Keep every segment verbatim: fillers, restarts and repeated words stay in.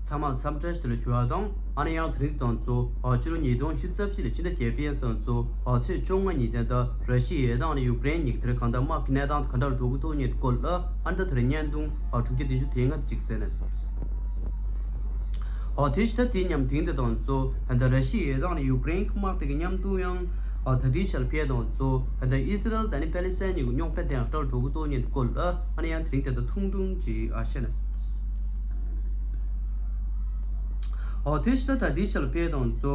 ཚང་མ་འཚམས་འདྲི་ཞུ་ལ་ཞུ་བ་དང་། ཨ་ནི་ཡང་དེ་རིང་དང་གཙོ་ཨ་སྤྱི་ལོ་ཉིས་སྟོང་ཉི་ཤུ་རྩ་བཞི་ལོའི་ཕྱི་ཟླ་བརྒྱད་པའི་ཚང་གཙོ་ཨ་ཚེས་བཅོ་ལྔ་ཉིན་དེ་ད་ར་ཤི་ཡའི་དང་ཨ་ནི་ཡུཀ་རེན་གཉིས་ཀྱི་དེར་གང་ལྟར་དམག་གི་གནས་སྟངས་ག་འདྲ་འགྲོ་གི་འདུག་ཉིད་སྐོར་ལ་ཨ་ནི་ད་དེ་རིང་བརྙན་ཐུང་ཨ་དྲུག་བརྒྱ་བདུན་ཅུ་དེ་ལྔ་དེ་ཅིག་གསན་ན་བསམས། ཨོ་དེ་ཕྱི་ཟླ་དེའི་མཉམ་དེང་དེ་དང་གཙོ་ཨ་ད་ར་ཤི་ཡའི་དང་ཨ་ནི་ཡུཀ་རེན་གྱི་དམག་དེ་གི་མཉམ་དུ་ཡང་ཨ་ད་དེའི་ཆར་ཕེ་དང་གཙོ་ཨ་ད་ཨི་སི་རལ་དང་ཨ་ནི་པེ་ལི་སི་ཐན་གཉིས་ཀྱི་རྙོག་དྲ་དེ་ཡང་ལྟར་འགྲོ་གི་འདུག་ཉིད་སྐོར་ལ་ཨ་ནི་ཡང་དེ་རིང་དེ་ད་ཐུང་ཐུང་ཅིག་ཨ་བཤད་ན་བསམས། ཨོ་དེ་ཕྱི་ད་ད་དེའི་ཆར་ཕེ་དང་གཙོ་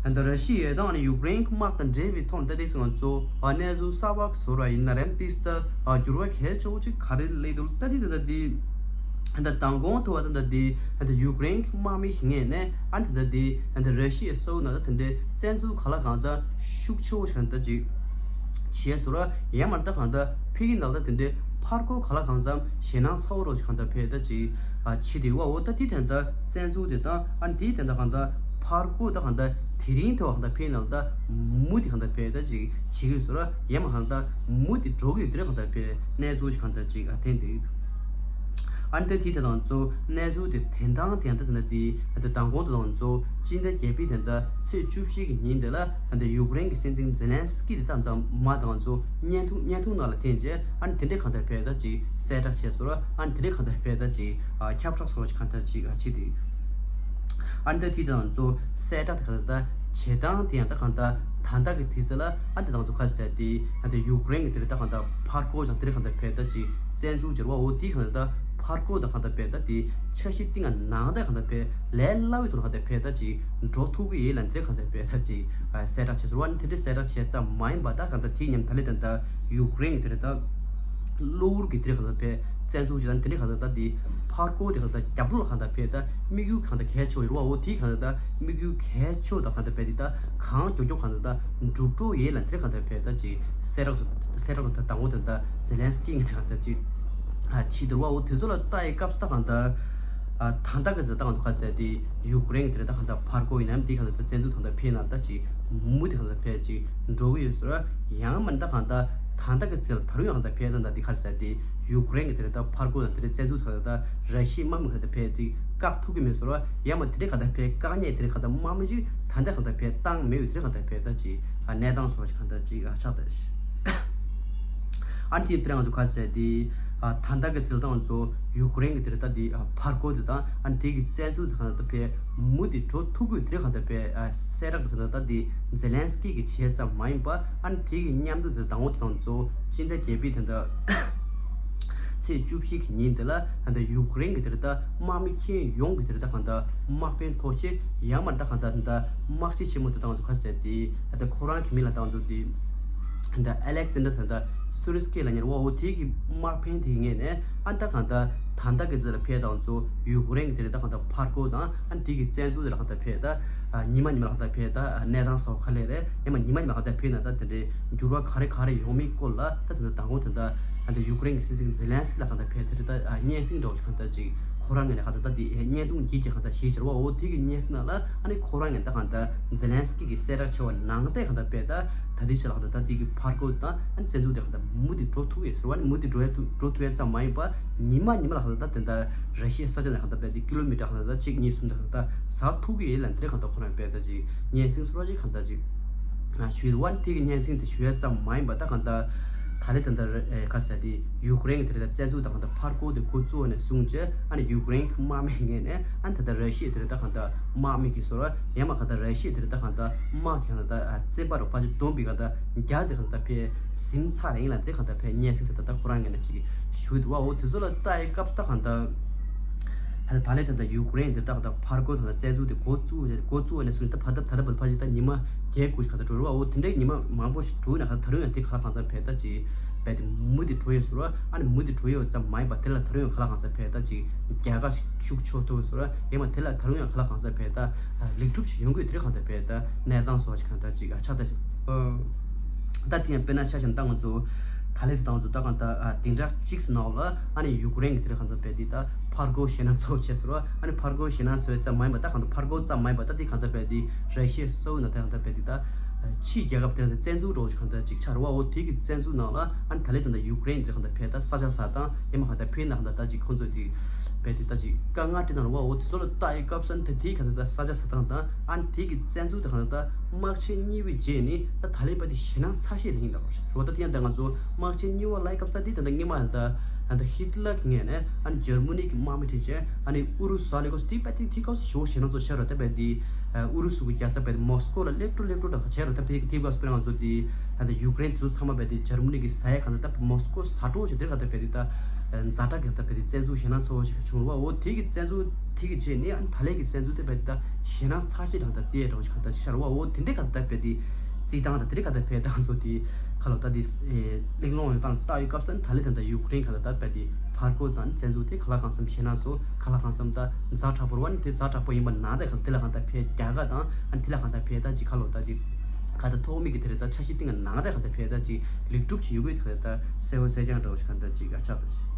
ཨ་ད་ར་ཤི་ཡའི་དང་ཨ་ནི་ཡུཀ་རེན་གྱི་དམག་དང་འབྲེལ་བའི་ཐོག་ད་དེ་སོང་གཙོ་ཨ་གནས་ཚུལ་གསར་པ་བཟོ་ར་ཡིན་ན་རེམ་ཏིས་ད་ཨ་འགྱུར་བ་གལ་ཆེ་བོ་ཅིག་ག་རེ་སླེབས་འདུག་ད་དེ་ད་ད་དེ་ཨ་ད་མདང་དགོང་དུ་བ་ད་ད་དེ་ཨ་ད་ཡུཀ་རེན་གྱི་དམག་མི་ཞིག་ངེས་ནས་ཨ་ད་ད་དེ་ཨ་ད་ར་ཤི་ཡའི་སོ་ན་ད་དེ་འདྲའི་བཙན་འཛུལ་ག་ལ་གང་ཚ་ཤུགས་ཆེ་བོ་ཞིག་གང་ད་ཅིག་བྱས་སོ་ར་ཡང་མར་ད་གང་ད་ཕི་གི་ནང་ད་དེ་འདྲའི་ཕར་རྒོལ་ག་ལ་གང་འཚམ་ཞེད་སྣང་ཚ་བོ་རོ་ཞིག་གང་ད་ཕེ་ད་ཅིག་ཨ་ཕྱི་དེ་བ་འོ་ད་དེ་དེ་ད་བཙན་འཛུལ་དེ་ད་ཨ་དེ་དེ་ད་གང་ད་ཕར་རྒོལ་ད་གང་ད་དེ་རིང་དེ་བ་གང་ད་ཕི་ནང་ད་མུ་དེ་གང་ད་ཕེ་ད་ཅིག་བྱེད་ཀྱི་སོ་ར་ཡང་མ་གང་ད་མུ་དེ་འགྲོ་གི་ཡོད་དེ་ར་གང་ད་ཕེ་གནས་ཚུལ་ཞིག་གང་ད་ཅིག་ཨ་ཐེན་དེ། ཨ་ནི་ད་དེ་དེ་དང་གཙོ་གནས་ཚུལ་དེ་དེ་དང་དེ་ཡང་ད་དེ་ན་དེ་ཨ་ད་མདང་དགོང་དེ་དང་གཙོ་སྤྱི་ཟླ་བརྒྱད་པའི་དེ་ད་ཚེས་བཅུ་བཞི་གི་ཉིན་དེ་ལ་ཨ་ད་ཡུཀ་རེན་གྱི་སྲིད་འཛིན་ཛེ་ལན་སི་ཀི་དེ་ད་ད་མ་དང་གཙོ་བརྙན་ཐུང་བརྙན་ཐུང་ནང་ལ་འཐེན་རྗེས་ཨ་ནི་དེ་འདྲའི་གང་ལྟར་ཕེ་ད་ཅིག་གསལ་བསྒྲགས་བྱས་སོ་ར་ཨ་ནི་དེ་འདྲའི་གང་ལྟར་ཕེ་ད་ཅིག་ཨ་ཁྱབ་བསྒྲགས་སོ་ར་ཅིག་གང་ལྟར་ཅིག་ཨ་ཕྱི་དེ། ཨ་ནི་ད་དེ་དང་གཙོ་གསལ་བསྒྲགས་དེ་གང་ལྟར་བྱེད་སྟངས་དེ་ཡང་ད་གང་ལྟར་ད་ལྟ་གི་དུས་ཚོད་ལ་ཨ་ནི་ད་དང་གཙོ་ཁ་གསལ་དེ་ཨ་ད་ཡུཀ་རེན་གྱི་དེ་རེད་ད་གང་ལྟར་ཕར་རྒོལ་ཅང་དེ་རེད་གང་ལྟར་ཕེ་ད་ཅིག་བཙན་འཛུལ་སྦྱོར་བ་འོ་དེ་གང་ལྟར་ཕར་རྒོལ་ད་གང་ལྟར་ཕེ་ད་དེ་འཆར་གཞི་གཏིང་ང་ནང་ད་གང་ལྟར་ཕེ་ལས་སླ་བའི་ཐོག་ལ་གང་ལྟར་ཕེ་ད་ཅིག་འགྲོ་ཐུབ་ཀྱི་ཡིན་ལ་དེ་གང་ལྟར་ཕེ་ད་ཅིག་གསལ་བསྒྲགས་བྱས་སོ་ར་ཨ་ནི་དེ་འདྲའི་གསལ་བསྒྲགས་བྱས་ཙམ་མ་ཡིན་པ་ད་གང་ལྟར་དེ་མཉམ་ད་ལེ་ད་ད་ཡུཀ་རེན་གྱི་དེ་རེད་ད། གློ་བུར་གྱི་དེ་རིང་གང་ལྟར་ཕེ་བཙན་འཛུལ་བྱེད་སྟངས་དེ་རིང་གང་ལྟར་ད་དེ་ཕར་རྒོལ་དེ་གང་ལྟར་རྒྱབ་ལོགས་གང་ལྟར་ཕེ་ད་དམིགས་ཡུལ་གང་ལྟར་གལ་ཆེ་བ་ཡོད་རེད་བ། འོ་དེ་གང་ལྟར་ད་དམིགས་ཡུལ་གལ་ཆེ་བ་དང་གང་ལྟར་ཕེ་དེ་ད་གང་མགྱོགས་མགྱོགས་གང་ལྟར་ད་འགྲུབ་འགྲོ་ཡས་ལ་དེ་རིང་གང་ལྟར་ཕེ་ད་ཅིག་གསལ་བསྒྲགས་གསལ་བསྒྲགས་དང་ད་དང་པོ་དེ་ད་ཛེ་ལན་སི་ཀི་ངས་གང་ལྟར་ཅིག་ཨ་ཕྱི་དེ་རེད་བ། འོ་དེ་ཚོ་ལ་ལྟ་ཡི་སྐབས་སུ་ད་གང་ལྟར་ཨ་ད་ལྟ་གི་ཟེར་ད་གང་ཚོ་ག་ཟེར་དེ་ཡུཀ་རེན་གི་དེ་རིང་ད་གང་ལྟར་ཕར་རྒོལ་ཡིན་ནམ་དེ་གང་ལྟར་བཙན་འཛུལ་གང་ལྟར་ཕེ་ན་ད་ཅིག་མུ་དེ་གང་ལྟར་ཕེ་ཅིག་འགྲོ་གི་ཡོད་ཟེར་བ། ཡང་མིན་ད་གང་ལྟར་ད་ལྟ་གི་ཚེ་ལ་ད་རུང་ཡང་གང་ལྟར་ཕེ་ད་ད་འདི་ག་རེ་ཟེར་ཏེ་ཡུཀ་རེན་གི་དེ་རེད་ད་ཕར་རྒོལ་དང་དེ་རེད་བཙན་འཛུལ་ད་ད་ར་ཤི་ཡའི་དམག་མི་ག་ད་ཕེ་ཅིག་བཀག་ཐུབ་ཀྱི་མེད་ཟེར་བ། ཡང་མིན་དེ་རེད་གང་ལྟར་ཕེ་བཀག་ཉེས་དེ་རེད་གང་ལྟར་དམག་མི་ཅིག་ད་ལྟ་གང་ལྟར་ཕེ་བཏང་མེད་ཡོད་དེ་རེད་གང་ལྟར་ཕེ་ད་ཅིག་གནས་སྟངས་སོགས་ཅིག་གང་ལྟར་ཅིག་ཆགས་ད། ཨ་ནི་དེ་ཕེ་ང་ཚོ་ག་རེ་ཟེར་ཏེ་ད་ལྟ་གི་ཚེ་ལ་ད་ང་ཚོ་ཡུཀ་རེན་གི་དེ་རེད་ད་དེ་ཕར་རྒོལ་དེ་དང་ཨ་ནི་དེ་གི་བཙན་འཛུལ་དེ་གང་ལྟར་ཕེ་མུ་དེ་འགྲོ་ཐུབ་ཀྱི་དེ་རེད་གང་ལྟར་ཕེ་གསལ་བསྒྲགས་དེ་ད་ད་དེ་ཛེ་ལན་སི་ཀི་གིས་བྱས་ཙམ་མ་ཡིན་པ་ཨ་ནི་དེ་གི་མཉམ་དུ་དེ་དང་པོ་དེ་དང་གཙོ་སྤྱི་ཟླ་བརྒྱད་པའི་དེ་འདྲ་ཚེས་བཅུ་བཞི་གི་ཉིན་དེ་ལ་ཨ་ནི་ཡུཀ་རེན་གི་དེ་རེད་ད་དམག་མི་ཁྱོན་ཡོངས་གི་དེ་རེད་ད་གང་ལྟར་དམག་དཔོན་ཐོག་ཤེས་ཡང་མ་ད་གང་ལྟར་དེ་འདྲ་དམག་སྤྱི་ཆེན་མོ་དེ་དང་གཙོ་ག་ཟེར་ཏེ་ཨ་ནི་ཁོ་རང་གི་མི་ལ་དང་གཙོ་དེ་དེ་འདྲ་ཨ་ལེག་ཛན་ཌར་དེ་འདྲ་སུ་རི་སི་ཀི་ལ་ཉེར་བ་འོ་དེ་གི་དམག་དཔོན་དེ་ངེས་ནས་ཨ་ནི་ད་གང་ལྟར་ད་ལྟ་གི་ཚེ་ལ་ཕེ་དང་གཙོ་ཡུཀ་རེན་གི་དེ་རེད་ད་གང་ལྟར་ཕར་རྒོལ་དང་ཨ་ནི་དེ་གི་བཙན་འཛུལ་དེ་ལ་གང་ལྟར་ཕེ་ད་ཉི་མ་ཉི་མ་ལ་གང་ལྟར་ཕེ་ད་གནས་སྟངས་སོགས་ག་ལེ་རེད། ཡང་མ་ཉི་མ་ཉི་མ་ལ་གང་ལྟར་ཕེ་ན་ད་དེ་འདྲའི་འགྱུར་བ་ག་རེ་ག་རེ་ཡོང་མིན་སྐོར་ལ་ད་དེ་འདྲ་དང་པོ་དེ་འདྲ་ཨ་ནི་ཡུཀ་རེན་གི་སྲིད་འཛིན་ཛེ་ལན་སི་ཀི་ལ་གང་ལྟར་ཕེ་དེ་རེད་ད་སྙན་སེང་འདྲ་བོ་ཞིག་གང་ལྟར་ཅིག་ཁོ་རང་ངོས་ནས་གང་ལྟར་ད་དེ་བརྙན་ཐུང་གྱི་ཅིག་གང་ལྟར་ཞིག་ཟེར་བ་འོ་དེ་གི་སྙན་སེང་ནང་ལ་ཨ་ནི་ཁོ་རང་ངོས་ནས་ད་གང་ལྟར་ཛེ་ལན་སི་ཀི་གིས་གསལ་བསྒྲགས་བྱས་པ་ནང་བཞིན་གང་ལྟར་ཕེ་ད་ད་དེ་ཕྱི་ལ་གང་ལྟར་ད་དེ་གི་ཕར་རྒོལ་དང་ཨ་ནི་བཙན་འཛུལ་དེ་གང་ལྟར་མུ་མཐུད་འགྲོ་ཐུབ་ཡོད་ཟེར་བ། ཨ་ནི་མུ་མཐུད་འགྲོ་ཡ་ཐུབ་འགྲོ་ཐུབ་ཡ་ཙམ་མ་ཡིན་པ་ཉི་མ་ཉི་མ་ལ་གང་ལྟར་ད་དེ་འདྲ་ར་ཤི་ཡའི་ས་ཆ་ནས་གང་ལྟར་ཕེ་དེ་ཀི་ལོ་མི་ཊར་གང་ལྟར་ད་གཅིག་གཉིས་གསུམ་དེ་གང་ལྟར་ཟ་ཐུབ་ཀྱི་ཡོད་ལ་དེ་གང་ལྟར་ཁོ་རང་ཕེ་ད་ཅིག་སྙན་སེང་ཟེར་བ་ཅིག་གང་ལྟར་ཅིག་ཞུས་འདུག་བ། དེ་གི་སྙན་སེང་དེ་ཞུ་ཡ་ཙམ་མ་ཡིན་པ་ད་གང་ལྟར་ད་ལེ་ད་ལྟ་ཨེ་ག་ཟེར་དེ་ཡུཀ་རེན་གི་དེ་རེད་ད་བཙན་འཛུལ་དང་གང་ལྟར་ཕར་རྒོལ་དེ་འགོ་བཙུགས་པ་ནས་བཟུང་བྱས་ཨ་ནི་ཡུཀ་རེན་གི་དམག་མི་ངོས་ནས་ཨ་ནི་ད་ལྟ་ར་ཤི་ཡའི་དེ་རེད་ད་གང་ལྟར་དམག་མི་གི་སོ་ར་ཡང་མ་གང་ལྟར་ར་ཤི་ཡའི་དེ་རེད་ད་གང་ལྟར་དམག་གི་གང་ལྟར་ཨ་བཙན་པ་རུ་ཕལ་ཆེར་བསྡོམས་པའི་གང་ལྟར་བརྒྱ་ཙམ་གང་ལྟར་ཕེ་ཟིན་ཚར་རེད་ལ་དེ་གང་ལྟར་ཕེ་སྙན་སེང་དེ་ད་ལྟ་ཁོ་རང་ངོས་ནས་ཅིག་ཞུས་འདུག་བ། འོ་དེ་ཚོ་ལ་ལྟ་ཡི་སྐབས་སུ་ད་གང་ལྟར། ད་ལྟ་ད་ལེ་ད་ལྟ་ཡུཀ་རེན་དེ་ད་ད་ཕར་རྒོལ་དང་བཙན་འཛུལ་དེ་འགོ་བཙུགས་འགོ་བཙུགས་ནས་བཟུང་ད་བར་ད་ད་ལྟ་བར་ཕལ་ཆེར་ད་ཉི་མ་བརྒྱད་དགུ་ཞིག་ག་ད་འགྲོ་རེད་བ། འོ་དེ་འདྲའི་ཉི་མ་མང་པོ་ཞིག་འགྲོ་ཡོད་ན་ག་ད་རུང་ཡང་དེ་ག་ལ་གང་འཚམ་ཕེ་ད་ཅིག་བས་དེ་མུ་དེ་འགྲོ་ཡོད་ཟེར་བ། ཨ་ནི་མུ་དེ་འགྲོ་ཡོད་ཙམ་མ་ཡིན་པ་དེ་ལ་ད་རུང་ཡང་ག་ལ་གང་འཚམ་ཕེ་ད་ཅིག་རྒྱལ་ཁ་ཤུགས་ཆེ་ཐུབ་ཟེར་བ། ཡང་མ་དེ་ལ་ད་རུང་ཡང་ག་ལ་གང་འཚམ་ཕེ་ད་ལེགས་གྲུབ་ཞིག་ཡོང་གི་དེ་གང་འཚམ་ཕེ་ད་གནས་སྟངས་སོགས་ཞིག་གང་ད་ཅིག་ཨ་ཆགས་ད། ད་དེ་ཡང་དཔེར་ན་ཆ་བཞག་ན་ད་ང་ཚོ་ད་ལེ་དེ་ད་ང་ཚོ་ད་གང་ད་བདུན་ཕྲག་གཅིག་ཙམ་ནང་ལ་ཨ་ནི་ཡུཀ་རེན་གི་དེ་རེད་གང་ད་ཕེ་དེ་ད་ཕར་རྒོལ་ཞེད་སྣང་ཚ་བོ་བྱས་ཟེར་བ། ཨ་ནི་ཕར་རྒོལ་ཞེད་སྣང་ཚ་བོ་ཙམ་མ་ཡིན་པ་ད་གང་ད་ཕར་རྒོལ་ཙམ་མ་ཡིན་པ་ད་དེ་གང་ད་ཕེ་དེ་ར་ཤི་ཡའི་སོ་ན་ད་གང་ད་ཕེ་དེ་ད་ ཕྱིའི་རྒྱལ་ཁབ་དེ་ལ་བཙན་འཛུལ་འགྲོ་བ་ཞིག་གང་ལྟར་ཅིག་ཆགས་རེད་བ། འོ་དེ་གི་བཙན་འཛུལ་ནང་ལ་ཨ་ནི་ད་ལན་དེ་འདྲ་ཡུཀ་རེན་དེ་གང་ལྟར་ཕེ་ད་ས་ཆ་ས་དང་ཡང་མ་གང་ལྟར་ཕེ་ན་གང་ལྟར་ད་ཅིག་ཁོང་ཚོས་དེ་ཕེ་དེ་ད་ཅིག་དཀའ་ངལ་འཕྲད་གནང་རེད་བ། འོ་དེ་ཚོ་ལ་ལྟ་ཡི་སྐབས་སུ་ཨ་ནི་ད་དེའི་གང་ལྟར་ད་ས་ཆ་ས་དང་དང་ཨ་ནི་དེ་གི་བཙན་འཛུལ་དེ་གང་ལྟར་ད་དམག་ཆེན་གཉིས་པའི་རྗེས་ནས་ད་ད་ལན་ཕེ་དེ་ཞེད་སྣང་ཚ་ཤས་ལ་ཡིན་ད་རེད་བ། ད་དེ་ཡང་ད་ང་ཚོ་དམག་ཆེན་གཉིས་པ་ལ་ཡི་སྐབས་སུ་དེ་ད་ད་སྔོན་མ་ད་ད་ཧི་ཏི་ལར་གི་ངོས་ནས་ཨ་ནི་འཇར་མ་ནི་གི་དམག་མི་ཁྲིད་བྱས་ཨ་ནི་ཨུ་རུ་སུ་ལ་ལས་ཀོ་སི་དེ་ཕེ་དེ་དེ་སྐབས་སུ་ཞེ་པོ་ཞེད་སྣང་ཚོ་ཤར་རེད། ད་ཕེ་དེ་ཨུ་རུ་སུ་གི་རྒྱལ་ས་ཕེ་དེ་མོ་སི་ཀོ་ལ་སླེབས་འགྲོ་སླེབས་འགྲོ་ད་ག་བྱས་རེད། ད་ཕེ་དེ་སྐབས་སུ་ཕེ་ང་ཚོ་དེ་ད་ད་ཡུཀ་རེན་དེ་ཚོ་ཚང་མ་ཕེ་དེ་འཇར་མ་ནི་གི་ས་ཡ་གང་ལྟར་ད་མོ་སི་ཀོ་ཟ་འགྲོ་བྱས་དེ་གང་ལྟར་ཕེ་དེ་ད་ཛ་དྲག་གི་ད་ཕེ་དེ་བཙན་འཛུལ་ཞེད་སྣང་ཚ་བོ་ཞིག་བྱུང་རེད་བ། འོ་དེ་གི་བཙན་འཛུལ་དེ་གི་རྗེས་ནས་ཨ་ནི་ད་ལན་གི་བཙན་འཛུལ་དེ་ཕེ་ད་ཞེད་སྣང་ཚ་ཤས་དང་ད་རྩིས་ཡས་འདྲ་བོ་ཞིག་གང་ལྟར་ཅིག་ཤར་བ། འོ་དེ་འདྲའི་གང་ལྟར་ཕེ་དེ་རྩིས་སྟངས་དང་དེ་འདྲའི་གང་ལྟར་ཕེ་ད་ང་ཚོ་དེ་ག་ལོ་ད་དེ་གླེང་སློང་ཡོང་སྟངས་ལྟ་ཡི་སྐབས་སུ་ད་ལན་དེ་ད་ཡུཀ་རེན་གང་ལྟར་ད་ཕེ་དེ་ཕར་རྒོལ་དང་བཙན་འཛུལ་དེ་ག་ལ་གང་འཚམ་ཞེད་སྣང་ཚོ་ག་ལ་གང་འཚམ་ད་ཛ་དྲག་པོ་རེད་བ། ཨ་ནི་དེ་ཛ་དྲག་པོ་ཡིན་པ་ནང་ད་གང་དེ་ལ་གང་ལྟར་ཕེ་རྒྱ་གར་དང་ཨ་ནི་དེ་ལ་གང་ལྟར་ཕེ་ད་ཅིག་ག་ལོ་ད་ཅིག་ག་ད་ཐོག་མིག་གི་དེ་རེད་ད་འཆར་གཞི་སྟེང་ནང་ད་གང་ལྟར་ཕེ་ད་ཅིག་ལེགས་གྲུབ་ཅིག་ཡོད་དགོས་དེ་ད་གསལ་བོ་གསལ་རྐྱང་འདྲ་བོ་ཞིག་གང་ལྟར་ཅིག་ཨ་ཆགས་པ་ཞིག་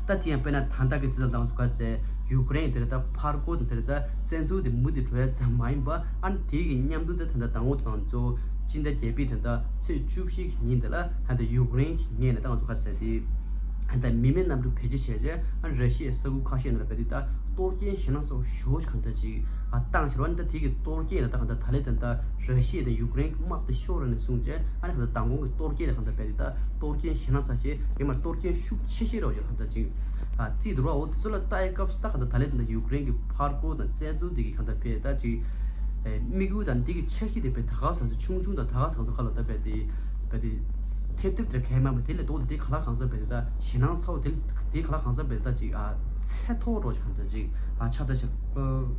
ད་དེ་ཡང་དཔེར་ན་ད་ལྟ་གི་དུས་ཚོད་དང་སུ་ག་ཟེར་ཡུཀ་རེན་དེར་ད་ཕར་རྒོལ་དང་དེར་ད་བཙན་འཛུལ་དེ་མུ་མཐུད་འགྲོ་ཡ་ཙམ་མ་ཡིན་པ་ཨ་ནི་དེ་གི་མཉམ་དུ་ད་ད་ལྟ་དང་པོ་དང་གཙོ་བོ་སྤྱི་ཟླ་བརྒྱད་པའི་ད་ལྟ་ཚེས་བཅུ་བཞི་གི་ཉིན་དེ་ལ་ད་ལྟ་ཡུཀ་རེན་གི་ངོས་ནས་ད་ང་ཚོ་ག་ཟེར་དེ་ད་ལྟ་མི་མེད་གནམ་གྲུ་བེད་སྤྱོད་བྱས་རྗེས་ཨ་ནི་ར་ཤི་ཡའི་ས་ཁུལ་ཁ་ཤས་ནང་ལ་བས་དེ་ད་གཏོར་སྐྱོན་ཞེད་སྣང་ཚ་བོ་ཞེ་པོ་ཅིག་གང་ལྟར་ཅིག་བཏང་ཕྱིར་བ་ནི་ད་དེ་གི་གཏོར་སྐྱོན་ལ་ད་གང་ལྟར་ད་ལན་ད་ལྟ་ར་ཤི་ཡ་དང་ཡུཀ་རེན་གི་དམག་དེ་ཤོར་ར་ནས་བཟུང་རྗེས་ཨ་ནི་གང་ལྟར་མདང་དགོང་གི་གཏོར་སྐྱོན་ལ་གང་ལྟར་བས་དེ་ད་གཏོར་སྐྱོན་ཞེད་སྣང་ཚ་ཤས་ཡང་མ་གཏོར་སྐྱོན་ཤུགས་ཆེ་ཤོས་རེད་བ་ཅིག་གང་ལྟར་ཅིག་ཨ་རྩིས་འདུག་ར། འོ་དེ་ཚོ་ལ་ལྟ་ཡི་སྐབས་སུ་ད་གང་ལྟར་ད་ལན་ད་ལྟ་ཡུཀ་རེན་གི་ཕར་རྒོལ་དང་བཙན་འཛུལ་དེ་གི་གང་ལྟར་བས་ད་ཅིག་ཨེ་དམིགས་ཡུལ་དང་འདི་གི་འཆར་གཞི་དེ་བས་ད་ག་ས་ཚོ་ཆུང་ཆུང་དང་ད་ག་ས་ཚོ་ཁ་ལོ་ད་བས་དེ་བས་དེ་ཐེབས་ཐེབས་དེར་གལ་མ་མ་དེ་ལས་ལྡོག་སྟེ་དེ་ག་ལ་གང་ས་བས་དེ་ད་ཞེད་སྣང་ཚ་བོ་དེ་དེ་ག་ལ་གང་ས་བས་ད་ཅིག་ཨ་ཚད་མཐོ་བོ་འགྲོ་ཅིག་གང་ལྟར་ཅིག་ཨ་ཆགས་ད་ཅིག་ཨ།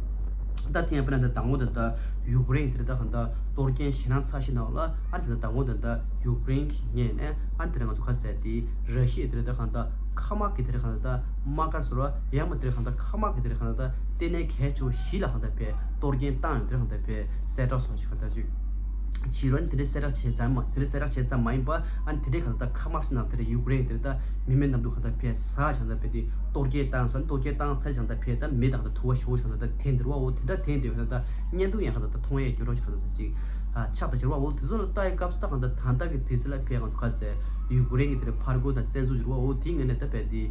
ད་དེ་ཡང་དཔེར་ན་ད་དང་པོ་ད་ད་ཡུཀ་རེན་དེར་ད་གང་ལྟར་གཏོར་སྐྱོན་ཞེད་སྣང་ཚ་ཤས་གནང་བ་ལ་ཨ་ནི་ད་དང་པོ་ད་ད་ཡུཀ་རེན་གི་ངོས་ནས་ཨ་ནི་དེ་ང་ཚོ་ག་ཟེར་དེ་ར་ཤི་ཡ་དེར་ད་གང་ལྟར་མཁའ་དམག་གི་དེར་གང་ལྟར་དམག་སྒར་ཟེར་བ་ཡང་མ་དེར་གང་ལྟར་མཁའ་དམག་གི་དེར་གང་ལྟར་ལྟེ་གནས་གལ་ཆེ་བོ་བཞི་ལ་གང་ལྟར་བས་གཏོར་སྐྱོན་བཏང་ཡོང་དེར་གང་ལྟར་བས་གསལ་བསྒྲགས་སོང་ཞིག་གང་ལྟར་ཅིག་བྱས་རོགས་ནི་དེ་འདྲའི་གསལ་བསྒྲགས་བྱས་ཙམ་མ་དེ་འདྲའི་གསལ་བསྒྲགས་བྱས་ཙམ་མ་ཡིན་པ་ཨ་ནི་དེ་འདྲའི་གང་ལྟར་མཁའ་དམག་ཅིག་ནང་དེ་འདྲ་ཡུཀ་རེན་དེར་ད་མི་མེད་གནམ་གྲུ་གང་ལྟར་བས་ས་གང་ལྟར་བས་དེ་གཏོར་སྐྱོན་བཏང་སོང་། གཏོར་སྐྱོན་བཏང་ཚར་གང་ལྟར་བས་ད་མི་དང་ད་དུ་བ་ཞོ་གང་ལྟར་ད་དེ་འདིར་བ་འོ་དེ་འདྲ་དེ་འདིར་གང་ལྟར་ད་བརྙན་ཐུང་ཡང་གང་ལྟར་ད་མཐོང་ཡས་འགྱུར་རོགས་གང་ལྟར་ཅིག་ཨ་ཆགས་པ་ཕྱིར་བ་འོ་དེ་ཚོ་ལ་ལྟ་ཡི་སྐབས་སུ་ད་གང་ལྟར་ད་ལྟ་གི་དུས་ཚོད་ལ་ཕས་ང་ཚོ་ག་ཟེར་ཡུཀ་རེན་གི་དེར་ཕར་རྒོལ་དང་བཙན་འཛུལ་ཕྱིར་བ་འོ་དེའི་ངོས་ནས་ད་བས་དེ་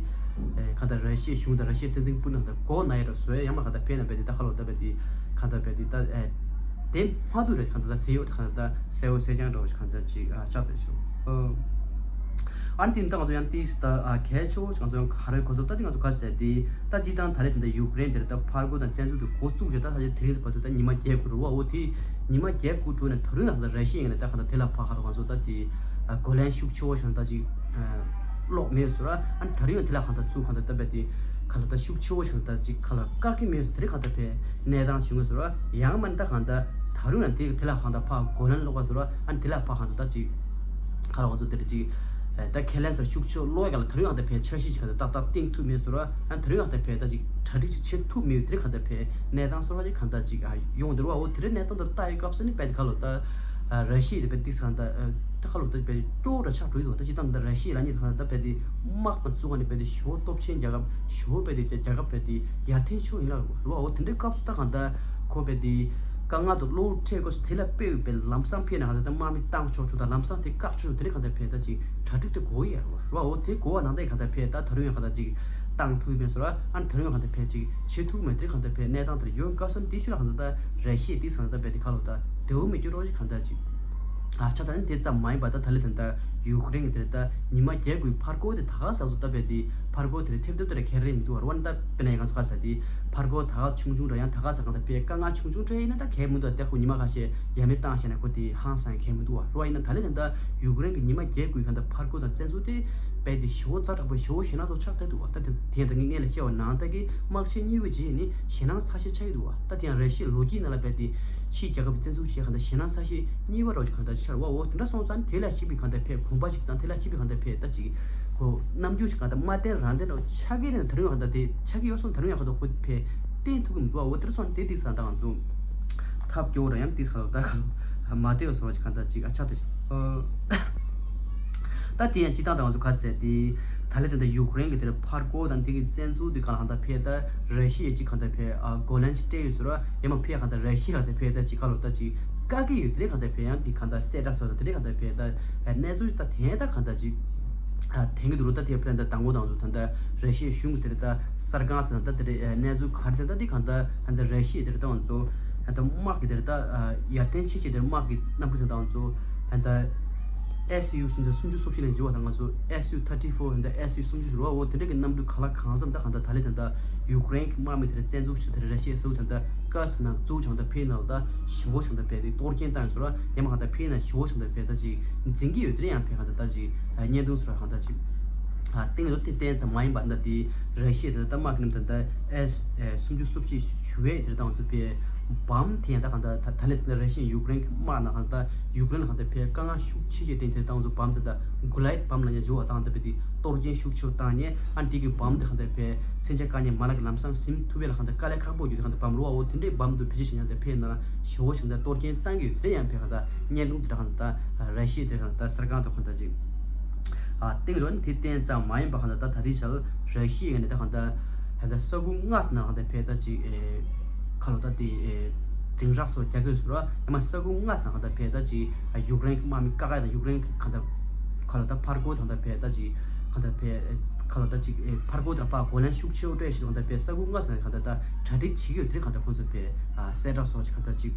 གང་ལྟར་ར་ཤི་ཡའི་གཞུང་དང་ར་ཤི་ཡའི་སྲིད་འཛིན་པུ་ནང་ད་གོ་ན་ཡ་ར་བཟོ་ཡ་ཡང་མ་གང་ལྟར་ཕས་ན་བས་དེ་ད་ཁ་ལོ་ད་བས་དེ་གང་ལྟར་བས་དེ་ད་དེ་མ་དུ་རེད་གང་ལྟར་ད་ཟེར་ཡོད་གང་ལྟར་ད་གསལ་བོ་གསལ་རྐྱང་འདྲ་བོ་ཞིག་གང་ལྟར་ཅིག་ཨ་ཆགས་བསྡད་ཤག་ཨ་ནི་དེ་ནི་ད་ང་ཚོ་ཡང་ཏིས་ད་ཨ་གལ་ཆེ་བོ་ང་ཚོ་ཡང་ག་རེ་གོ་ཚོད་ད་དེ་ང་ཚོ་ག་ཟེར་དེ་ད་ཅི་དང་ད་རེས་དེ་འདྲ་ཡུཀ་རེན་དེར་ད་ཕར་རྒོལ་དང་བཙན་འཛུལ་དུ་འགོ་བཙུགས་བྱས་ད་ད་ཆ་དེ་རིང་ཚོ་བར་དུ་ད་ཉི་མ་བརྒྱད་དགུ་རུ་བ་འོ་དེ་ཉི་མ་བརྒྱད་དགུ་འགྲོ་ནས་ད་རུང་ཡང་ད་ར་ཤི་ཡ་ཡིན་ན་ད་ག་ད་དེ་ལ་ཕ་ག་ད་ང་ཚོ་ད་དེ་ཨ་གོ་ལན་ཤུགས་ཆེ་བོ་ཞིག་ད་ཅིག་ཨ་ལོག་མེད་ཟེར་ཨ་ནི་ད་རུང་ཡང་དེ་ལ་ག་ད་ཚུགས་ག་ད་ད་བས་དེ་ག་ལ་ད་ཤུགས་ཆེ་བོ་ཞིག་ད་ཅིག་ག་ལ་བཀག་གི་མེད་ཟེར་དེ་རིང་ག་ད་བས་གནས་སྟངས་བྱུང་གི་ཟེར་ཡང་མ་ད་ག་ད་ད་རུང་ཡང་དེ་དེ་ལ་ག་ད་ཕ་གོ་ལན་ལོག་ག་ཟེར་ཨ་ནི་དེ་ལ་ཕ་ག་ད་ད་ཅིག་ག་ལ་ང་ཚོ་དེ་རེད་ཅིག་ད་ཁས་ལེན་སོར་ཤུགས་ཆེ་ལོག་ག་ལ་ད་རུང་ཡང་ད་བས་འཆར་གཞི་ཅིག་ག་ད་ཏག་ཏག་བཏིང་ཐུབ་མེད་ཟེར་ཨ་ནི་ད་རུང་ཡང་ད་བས་ད་ཅིག་གྲ་སྒྲིག་ཅིག་བྱེད་ཐུབ་མེད་དེ་རིང་ག་ད་བས་གནས་སྟངས་སོར་བ་ཅིག་ག་ད་ཅིག་ཡོང་དེ་རུ་བ་འོ་དེ་རིང་གནས་སྟངས་དེ་ལྟ་ཡི་སྐབས་སུ་ནི་བས་དེ་ག་ལོ་ད་ར་ཤི་ཡ་དེ་བས་དེ་ག་ད་ད་ག་ལོ་ད་བས་སྐྱོ་ར་ཆགས་འགྲོ་ཡི་འདུག་ད་ཅི་ད་ད་ར་ཤི་ཡ་ལ་ནི་ད་ག་ད་བས་དེ་དམག་དང་ཚུགས་ཀ་ནི་བས་དེ་ཞོ་སྟོབས་ཆེན་རྒྱལ་ཁབ་ཞོ་བས་དེ་རྒྱལ་ཁབ་བས་དེ་ཡར་ཐོན་ཕྱོགས་ཡིན་ལ་རུ་བ་འོ་དེ་འདྲའི་སྐབས་སུ་ད་ག་ད་ཁོ་བས་དེ་དཀའ་ངལ་དུ་བློ་འཕྲད་དགོས་སུ་དེ་ལ་དཔེ་བས་ལམ་སང་ཕེ་ན་ག་ད་ད་དམག་མི་བཏང་ཆོག་ཆོག་ད་ལམ་སང་དེ་བཀག་ཆོག་དེ་རིང་ག་ད་བས་ད་ཅིག་གྲ་སྒྲིག་དེ་དགོས་ཡ་རུ་བ་འོ་དེ་དགོས་བ་ནང་ད་ག་ད་བས་ད་ད་རུང་ཡང་ག་ད་ཅིག་བཏང་ཐུབ་མེད་ཟེར་བ་ཨ་ནི་ད་རུང་ཡང་ག་ད་བས་ཅིག་བྱེད་ཐུབ་མེད་དེ་ག་ད་བས་གནས་སྟངས་དེར་ཡོང་དཀའ་ས་དེ་ཤུ་ལ་ག་ད་ད་ར་ཤི་ཡ་དེ་ག་ད་བས་དེ་ག་ལོ་ད་དེའུ་མི་སྐྱོ་རོགས་ཤིག་ག་ད་ཅིག་ཨ་ཆ་ད་ནི་དེ་ཙམ་མ་ཡིན་པ་ད་ད་ལི་ད་ད་ཡུཀ་རེན་གི་དེར་ད་ཉི་མ་བརྒྱད་དགུའི་ཕར་རྒོལ་དེ་ད་ག་ས་སུ་ད་བས་དེ་ཕར་རྒོལ་དེར་ཐེབས་ཐེབས་དེར་ཁྱེར་རེ་མི་འདུག་བར་བ་ནི་ད་དཔེར་ན་ཡང་ང་ཚོ་ག་ས་དེ་ཕར་རྒོལ་ད་ག་ཆུང་ཆུང་འདྲ་ཡང་ད་ག་ས་གང་ད་བས་དཀའ་ངལ་ཆུང་ཆུང་འཕྲད་ཡིན་ན་ད་གལ་མི་འདུག་ད་ཁོ་ཉི་མ་ཁ་ཤས་ཡ་མེད་བཏང་ཤེས་ན་ཁོ་དེ་ཧང་སང་གལ་མི་འདུག་བར་བ་ཡིན་ན་ད་ལི་ད་ད་ཡུཀ་རེན་གི་ཉི་མ་བརྒྱད་དགུའི་གང་ད་ཕར་རྒོལ་དང་བཙན་འཛུལ་དེ་རྦད་དེ་ཞེ་པོ་ཛ་དྲག་པོ་ཞེ་པོ་ཞེད་སྣང་ཚ་བོ་ཆགས་བསྡད་འདུག་བ། ད་དེ་དེ་ཡང་ད་ངས་སྔོན་ལ་བཤད་པ་ནང་ལྟར་གྱི་དམག་ཆེན་གཉིས་པའི་རྗེས་ནས་ཞེད་སྣང་ཚ་ཤས་ཆགས་ཀྱི་འདུག་བ། ད་དེ་ཡང་ར་ཤི་ཡའི་ལོ་རྒྱུས་ནང་ལ་རྦད་དེ་ཕྱིའི་རྒྱལ་ཁབ་ཀྱི་བཙན་འཛུལ་བྱས་གང་ལྟར་ཞེད་སྣང་ཚ་ཤས་གཉིས་པ་རོགས་ཀྱི་གང་ལྟར་ཆགས་རེད་བ། འོ་དེ་འདྲ་སོང་ཙང་དེ་ལ་ཞིབ་པའི་གང་ལྟར་ཕེ་གོམ་པ་ཞིག་དང་དེ་ལ་ཞིབ་པའི་གང་ལྟར་ཕེ་ད་ཅིག་གོ་རྣམ་འགྱུར་ཞིག་གང་ལྟར་མ་བསྟན་རང་བསྟན་རོགས་ཆགས་ཀྱི་རེད། ད་རུང་གང་ལྟར་དེ་ཆགས་ཀྱི་ཡོད་སོང་། ད་རུང་ཡང་གང་ལྟར་ཁོ་ཕེ་བསྟན་ཐུབ་ཀྱི་མི་འདུག་བ། འོ་དེ་འདྲ་སོང་དེ་དེ་ས་ད་ང་ཚོ་ཐབས་སྐྱོ་བོ་ར་ཡང་དེ་ས་ད་ག་མ་བསྟན་ཡོད་སོང་རོགས་ཀྱི་གང་ལྟར་ཅིག་ཨ་ཆགས་ད་ཅིག་ད་དེ་ཡང་སྤྱི་བཏང་དང་ང་ཚོ་ག་ཟེར་དེ་ད་ལས་དེ་འདྲ་ཡུཀ་རེན་གྱི་དེར་ཕར་རྒོལ་དང་དེ་གི་བཙན་འཛུལ་དེ་གང་ལ་གང་ལྟར་ཕེ་ད་ར་ཤི་ཡས་ཅིག་གང་ལྟར་ཕེ་ཨ་གོ་ལན་ཅིག་སྤྲད་ཡོད་ཟེར་བ་ཡང་མ་ཕེ་གང་ལྟར་ར་ཤི་ཡ་གང་ལྟར་ཕེ་ད་ཅིག་ག་ལོ་ད་ཅིག་ བཀག་གི་ཡོད། དེ་རིང་གང་ལྟར་བས་ཡང་དེ་གང་ལྟར་གསལ་བསྒྲགས་སོགས་དང་དེ་རིང་གང་ལྟར་བས་ད་གནས་ཚུལ་ད་དེ་ད་གང་ལྟར་ཅིག་ཨ་དེང་གི་འདུག་རུ་ད་དེ་ཕན་ད་དང་པོ་དང་ཚོ་ད་ལྟ་ར་ཤི་ཡའི་གཞུང་གི་དེ་རེད་ད་གསར་ཁང་ཚོ་ད་ད་དེ་རེད་གནས་ཚུལ་ག་རེ་ད་ད་དེ་གང་ལྟར་ད་ལྟ་ར་ཤི་ཡའི་དེ་རེད་ད་ང་ཚོ་ད་ལྟ་དམག་གི་དེ་རེད་ད་ཡར་ཐོན་ཆེ་ཆེ་དེ་རེད་དམག་གི་གནམ་གྲུ་དེ་ད་ང་ཚོ་ད་ལྟ་ཨེས་ཡུ་སུམ་ཅུ་སོ་བཞི་ལས་འཇུག་པ་དང་ང་ཚོ་ཨེས་ཡུ་ཐར་ཊི་ཕོར་ད་ལྟ་ཨེས་ཡུ་སོ་བཞི་ཞུ་རོགས་འོ་དེ་འདྲ་གི་གནམ་གྲུ་ག་ལ་གང་འཚམ་ད་གང་ལྟར་ད་ལེ་ད་ལྟ་ཡུཀ་རེན་གི་དམག་མི་དེ་རེད་བཙན་འཛུལ་ཞུ་དེ་རེད་ར་ཤི་ཡའི་སུ་ད་ལྟ་ཀ་སི་ནང་འཛུགས་བྱུང་ད་ཕེ་ནང་ད་ཞི་བོ་ཞིང་དང་བས་ཏེ་གཏོར་སྐྱོན་བཏང་ཡོད་ཟེར་བ་ཡང་མ་གང་ལྟར་ཕེ་ན་ཞི་བོ་ཞིང་དང་བས་ད་ཅིག་འཛིན་གྱི་ཡོད་དེ་ཡང་ཕེ་གང་ལྟར་ད་ཅིག་བརྙན་ཐུང་ཟེར་བ་གང་ལྟར་ཅིག་ཨ་ཏིང་ལོ་ཏི་བསྟན་ཙམ་མ་ཡིན་པ་ད་དེ་ར་ཤི་ཡ་དེ་ད་དམག་གི་རྣམ་ཐར་ད་ཨེས་སུམ་ཅུ་སོ་བཞི་ཞུ་བས་དེ་ད་ང་ཚོ་ཕེ་བམ་དེ་ཡང་ད་གང་ལྟར་ད་ད་ལས་དེ་ད་ར་ཤི་ཡ་ཡུཀ་རེན་གི་དམག་ནང་གང་ལྟར་ཡུཀ་རེན་ལ་གང་ལྟར་ཕེ་དཀའ་ངལ་ཤུགས་ཆེ་ཆེ་བསྟན་དེ་ད་ང་ཚོ་བམ་དེ་ད་གུ་ལའི་བམ་ལ་ཡང་འཇུག་བ་དང་ད་ཕེ་དེ་གཏོར་སྐྱོན་ཤུགས་ཆེ་བཏང་ནས་ཨ་ནི་དེ་གི་བམ་དེ་གང་ལྟར་ཕེ་མཚོན་ཆ་དཀའ་ངལ་མ་ལག་གི་ལམ་སང་ཟིན་ཐུབ་པའི་ལ་གང་ལྟར་དཀའ་ལས་ཁག་པོ་ཡོད་དེ་གང་ལྟར་བམ་རུ་བ་འོ་དེ་འདྲའི་བམ་དུ་བེད་སྤྱོད་བྱེད་ཡང་དེ་ཕེ་ན་ཞི་བོ་ཞིང་དང་གཏོར་སྐྱོན་བཏང་གི་ཡོད་དེ་ཡང་ཕེ་གང་ལྟར་བརྙན་ཐུང་དེ་གང་ལྟར་ར་ཤི་ཡ་དེ་གང་ལྟར་གསར་ཁང་དུ་གང་ལྟར་ཅིག་ཨ་སྟེང་རོ་ནི་དེ་བསྟན་ཙམ་མ་ཡིན་པ་གང་ལྟར་ད་ད་ལྟའི་ཆར་ར་ཤི་ཡ་ནི་ད་གང་ལྟར་ད་ལྟ་ས་ཁུག་ལྔ་ཟེར་ན་གང་ལྟར་ཕེ་ད་ཅིག་ཨེ་ཁ་ལོ་ད་དེ་ཨེ་འཛིང་རགས་སོགས་རྒྱག་གི་ཡོད་ཟེར་བ་ཡང་མ་ས་ཁུག་ལྔ་ཟེར་ན་གང་ལྟར་ཕེ་ད་ཅིག་ཡུཀ་རེན་གི་དམག་མི་ཀ་ཀ་དང་ཡུཀ་རེན་གི་གང་ལྟར་ཁ་ལོ་ད་ཕར་རྒོལ་དང་ད་ཕེ་ད་ཅིག་གང་ལྟར་ཕེ་ཁ་ལོ་ད་ཅིག་ཨེ་ཕར་རྒོལ་དང་ཕར་རྒོལ་ལན་ཤུགས་ཆེ་བོ་སྤྲད་ཞིག་གང་ལྟར་ཕེ་ས་ཁུག་ལྔ་ཟེར་ན་གང་ལྟར་ད་གྲ་སྒྲིག་བྱེད་ཀྱི་ཡོད་དེ་གང་ལྟར་ཁོང་ཚོ་ཕེ་གསལ་བསྒྲགས་སོགས་ཀྱི་གང་ལྟར་ཅིག་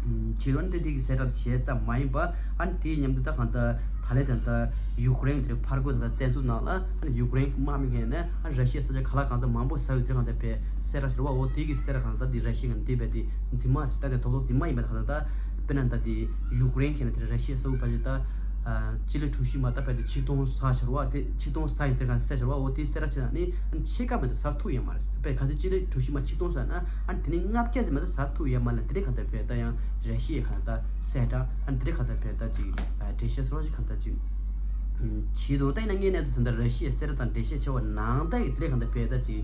བྱེད་རོགས་དེ་དེ་གི་གསལ་བསྒྲགས་བྱས་ཙམ་མ་ཡིན་པ་ཨ་ནི་དེའི་མཉམ་དུ་ད་གང་ལྟར་ད་ལས་ད་ལྟ་ཡུཀ་རེན་དེ་ཕར་རྒོལ་དང་བཙན་འཛུལ་ནང་ལ་ཨ་ནི་ཡུཀ་རེན་གི་དམག་མི་ངན་ནས་ཨ་ནི་ར་ཤི་ཡའི་ས་ཆ་ག་ལ་གང་ས་མང་པོ་ཟ་ཡོད་དེ་གང་ལྟར་ཕེ་གསལ་བསྒྲགས་བྱེད་རོགས་འོ་དེ་གི་གསལ་བསྒྲགས་གང་ལྟར་དེ་ར་ཤི་ཡ་ངན་དེ་བས་དེ་འཛིན་མ་རེད་ད་དེ་དོག་དོག་འཛིན་མ་ཡིན་པ་ད་གང་ལྟར་ད་དཔེར་ན་ད་དེ་ཡུཀ་རེན་ཁྱེད་ནས་དེ་ར་ཤི་ཡའི་ས་ཁུག་ཕ་ཅིག་ད་ཅི་ལི་གྲུ་བཞི་མ་ད་ཕ་དེ་ཆིག་སྟོང་ཟ་ཤར་བ་དེ་ཆིག་སྟོང་ཟ་ཡིན་དེ་ག་ཟ་ཤར་བ་འོ་དེ་གསལ་བསྒྲགས་བྱེད་ན་ནི་ཨ་ནི་ཕྱེད་ཀ་མེད་དུ་ཟ་ཐུབ་ཡོད་མ་རེད་པས་ག་ཚོད་ཅི་ལི་གྲུ་བཞི་མ་ཆིག་སྟོང་ཟ་ན་ཨ་ནི་དེ་ནི་ལྔ་བརྒྱ་ཙམ་མེད་དུ་ཟ་ཐུབ་ཡོད་མ་ལ་དེ་རིང་གང་ལྟར་བས་ད་ཡང་ར་ཤི་ཡའི་གང་ལྟར་གསལ་བསྒྲགས་ཨ་ནི་དེ་རིང་གང་ལྟར་བས་ད་ཅིག་འགྲེལ་བཤད་སོགས་ཅིག་གང་ལྟར་ཅིག་བྱེད་དོ་ད་ཡིན་ན་ངས་གནས་ཚུལ་དེ་འདྲ་ར་ཤི་ཡའི་གསལ་བསྒྲགས་དང་འགྲེལ་བཤད་བྱས་པ་ནང་ལྟར་གྱི་དེ་རིང་གང་ལྟར་བས་ད་ཅིག་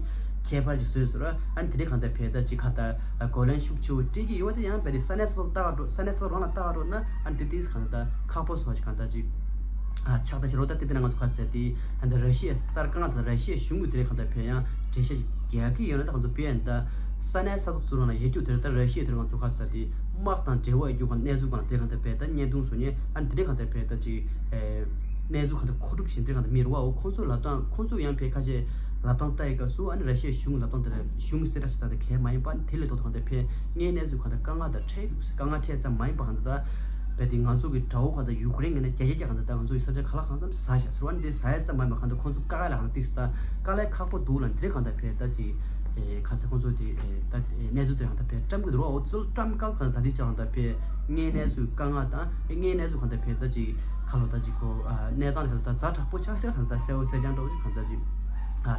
ཁྱད་པར་ཅིག་བཟོས་ཟེར་ར་ཨ་ནི་དེ་རིང་གང་ལྟར་བས་ད་ཅིག་གང་ལྟར་རྒོལ་ལན་ཤུགས་ཆེ་བོ་སྤྲད་ཀྱི་ཡོད་པ་དེ་ཡང་བས་དེ་ས་གནས་སོ་སོར་ལྟ་ག་འགྲོ་ས་གནས་སོ་སོ་རང་ལ་ལྟ་ག་འགྲོ་ན་ཨ་ནི་དེ་དེས་གང་ལྟར་ཁག་པོ་བཟོ་བ་ཞིག་གང་ལྟར་ཅིག་ཨ་ཕྱག་ད་ཞིག་རོ་ད་དེ་བས་ན་ང་ཚོ་ག་ཟེར་དེ་ཨ་ནི་ར་ཤི་ཡའི་གསར་ཁང་དང་ར་ཤི་ཡའི་གཞུང་གི་དེ་རིང་གང་ལྟར་བས་ཡང་འགྲེལ་བཤད་ཅིག་རྒྱག་གི་ཡོད་ན་ད་ང་ཚོ་བས་ཡང་ད་ས་གནས་ས་ཐོག་ཚུར་ལ་ཡོད་རྒྱུ་དེར་ད་ར་ཤི་ཡ་དེར་ང་ཚོ་ཁ་ས་དེ་དམག་དང་འབྲེལ་བ་ཡོད་རྒྱུ་གང་གནས་ཚུལ་གང་དེ་གང་དེ་བས་ད་བརྙན་ཐུང་བཟོ་མཁན་ཨ་ནི་དེ་གང་དེ་བས་ད་ཅིག་ཨེ་གནས་ཚུལ་གང་དེ་མཁོ་སྒྲུབ་བྱེད་དེ་གང་དེ་མི་རུ་བའོ་ཁོང་ཚོ་ལབ་སྟངས་ཁོང་ཚོ་ཡང་བས་ཁ་ཤས་ལབ་སྟངས་ལྟ་ཡི་སྐབས་སུ་ཨ་ནི་ར་ཤི་ཡའི་གཞུང་ལབ་སྟངས་དེ་གཞུང་གསལ་བསྒྲགས་བྱེད་སྟངས་དེ་གལ་མ་ཡིན་པ་ཨ་ནི་དེ་ལས་ལྡོག་ཏུ་གང་དེ་བས་ངའི་གནས་ཚུལ་གང་དེ་དཀའ་ངལ་དང་འཕྲད་འདུག་དཀའ་ངལ་འཕྲད་ཙམ་མ་ཡིན་པ་གང་དེ་ད་བས་དེ་ང་ཚོ་གི་དགྲ་བོ་གང་དེ་ཡུཀ་རེན་ངོས་ནས་རྒྱ་སྐྱེད་རྒྱ་གང་དེ་ད་ང་ཚོ་ཡི་ས་ཆ་ག་ལ་གང་འཚམ་ཟ་བཞག་ཟེར་བ་ནི་དེ་ཟ་ཡ་ཙམ་མ་ཡིན་པ་གང་དུ་ཁོང་ཚོ་དཀའ་ལས་ཁག་ཏིག་ད་དཀའ་ལས་ཁག་པོ་འདུག་ལ་འདིར་གང་ལྟར་བས་ད་ཅི་ཁ་ས་ཁོང་ཚོ་དེ་ད་གནས་ཚུལ་དེ་གང་ལྟར་བས་བཀྲམ་གི་འདུག་རོགས་འོ་ཚོ་བཀྲམ་སྐབས་གང་ལྟར་དེ་ཅག་གང་ལྟར་བས་ངའི་གནས་ཚུལ་དཀའ་ངལ་དང་ངའི་གནས་ཚུལ་གང་ལྟར་བས་ད་ཅི་ཁ་ལོ་ད་ཅི་ཁོ་གནས་སྟངས་གང་ལྟར་ཛ་དྲག་པོ་ཆགས་ཚེ་གང་ལྟར་གསལ་བོ་གསལ་རྐྱང་འདྲ་བོ་ཅིག་གང་ལྟར་ཅི་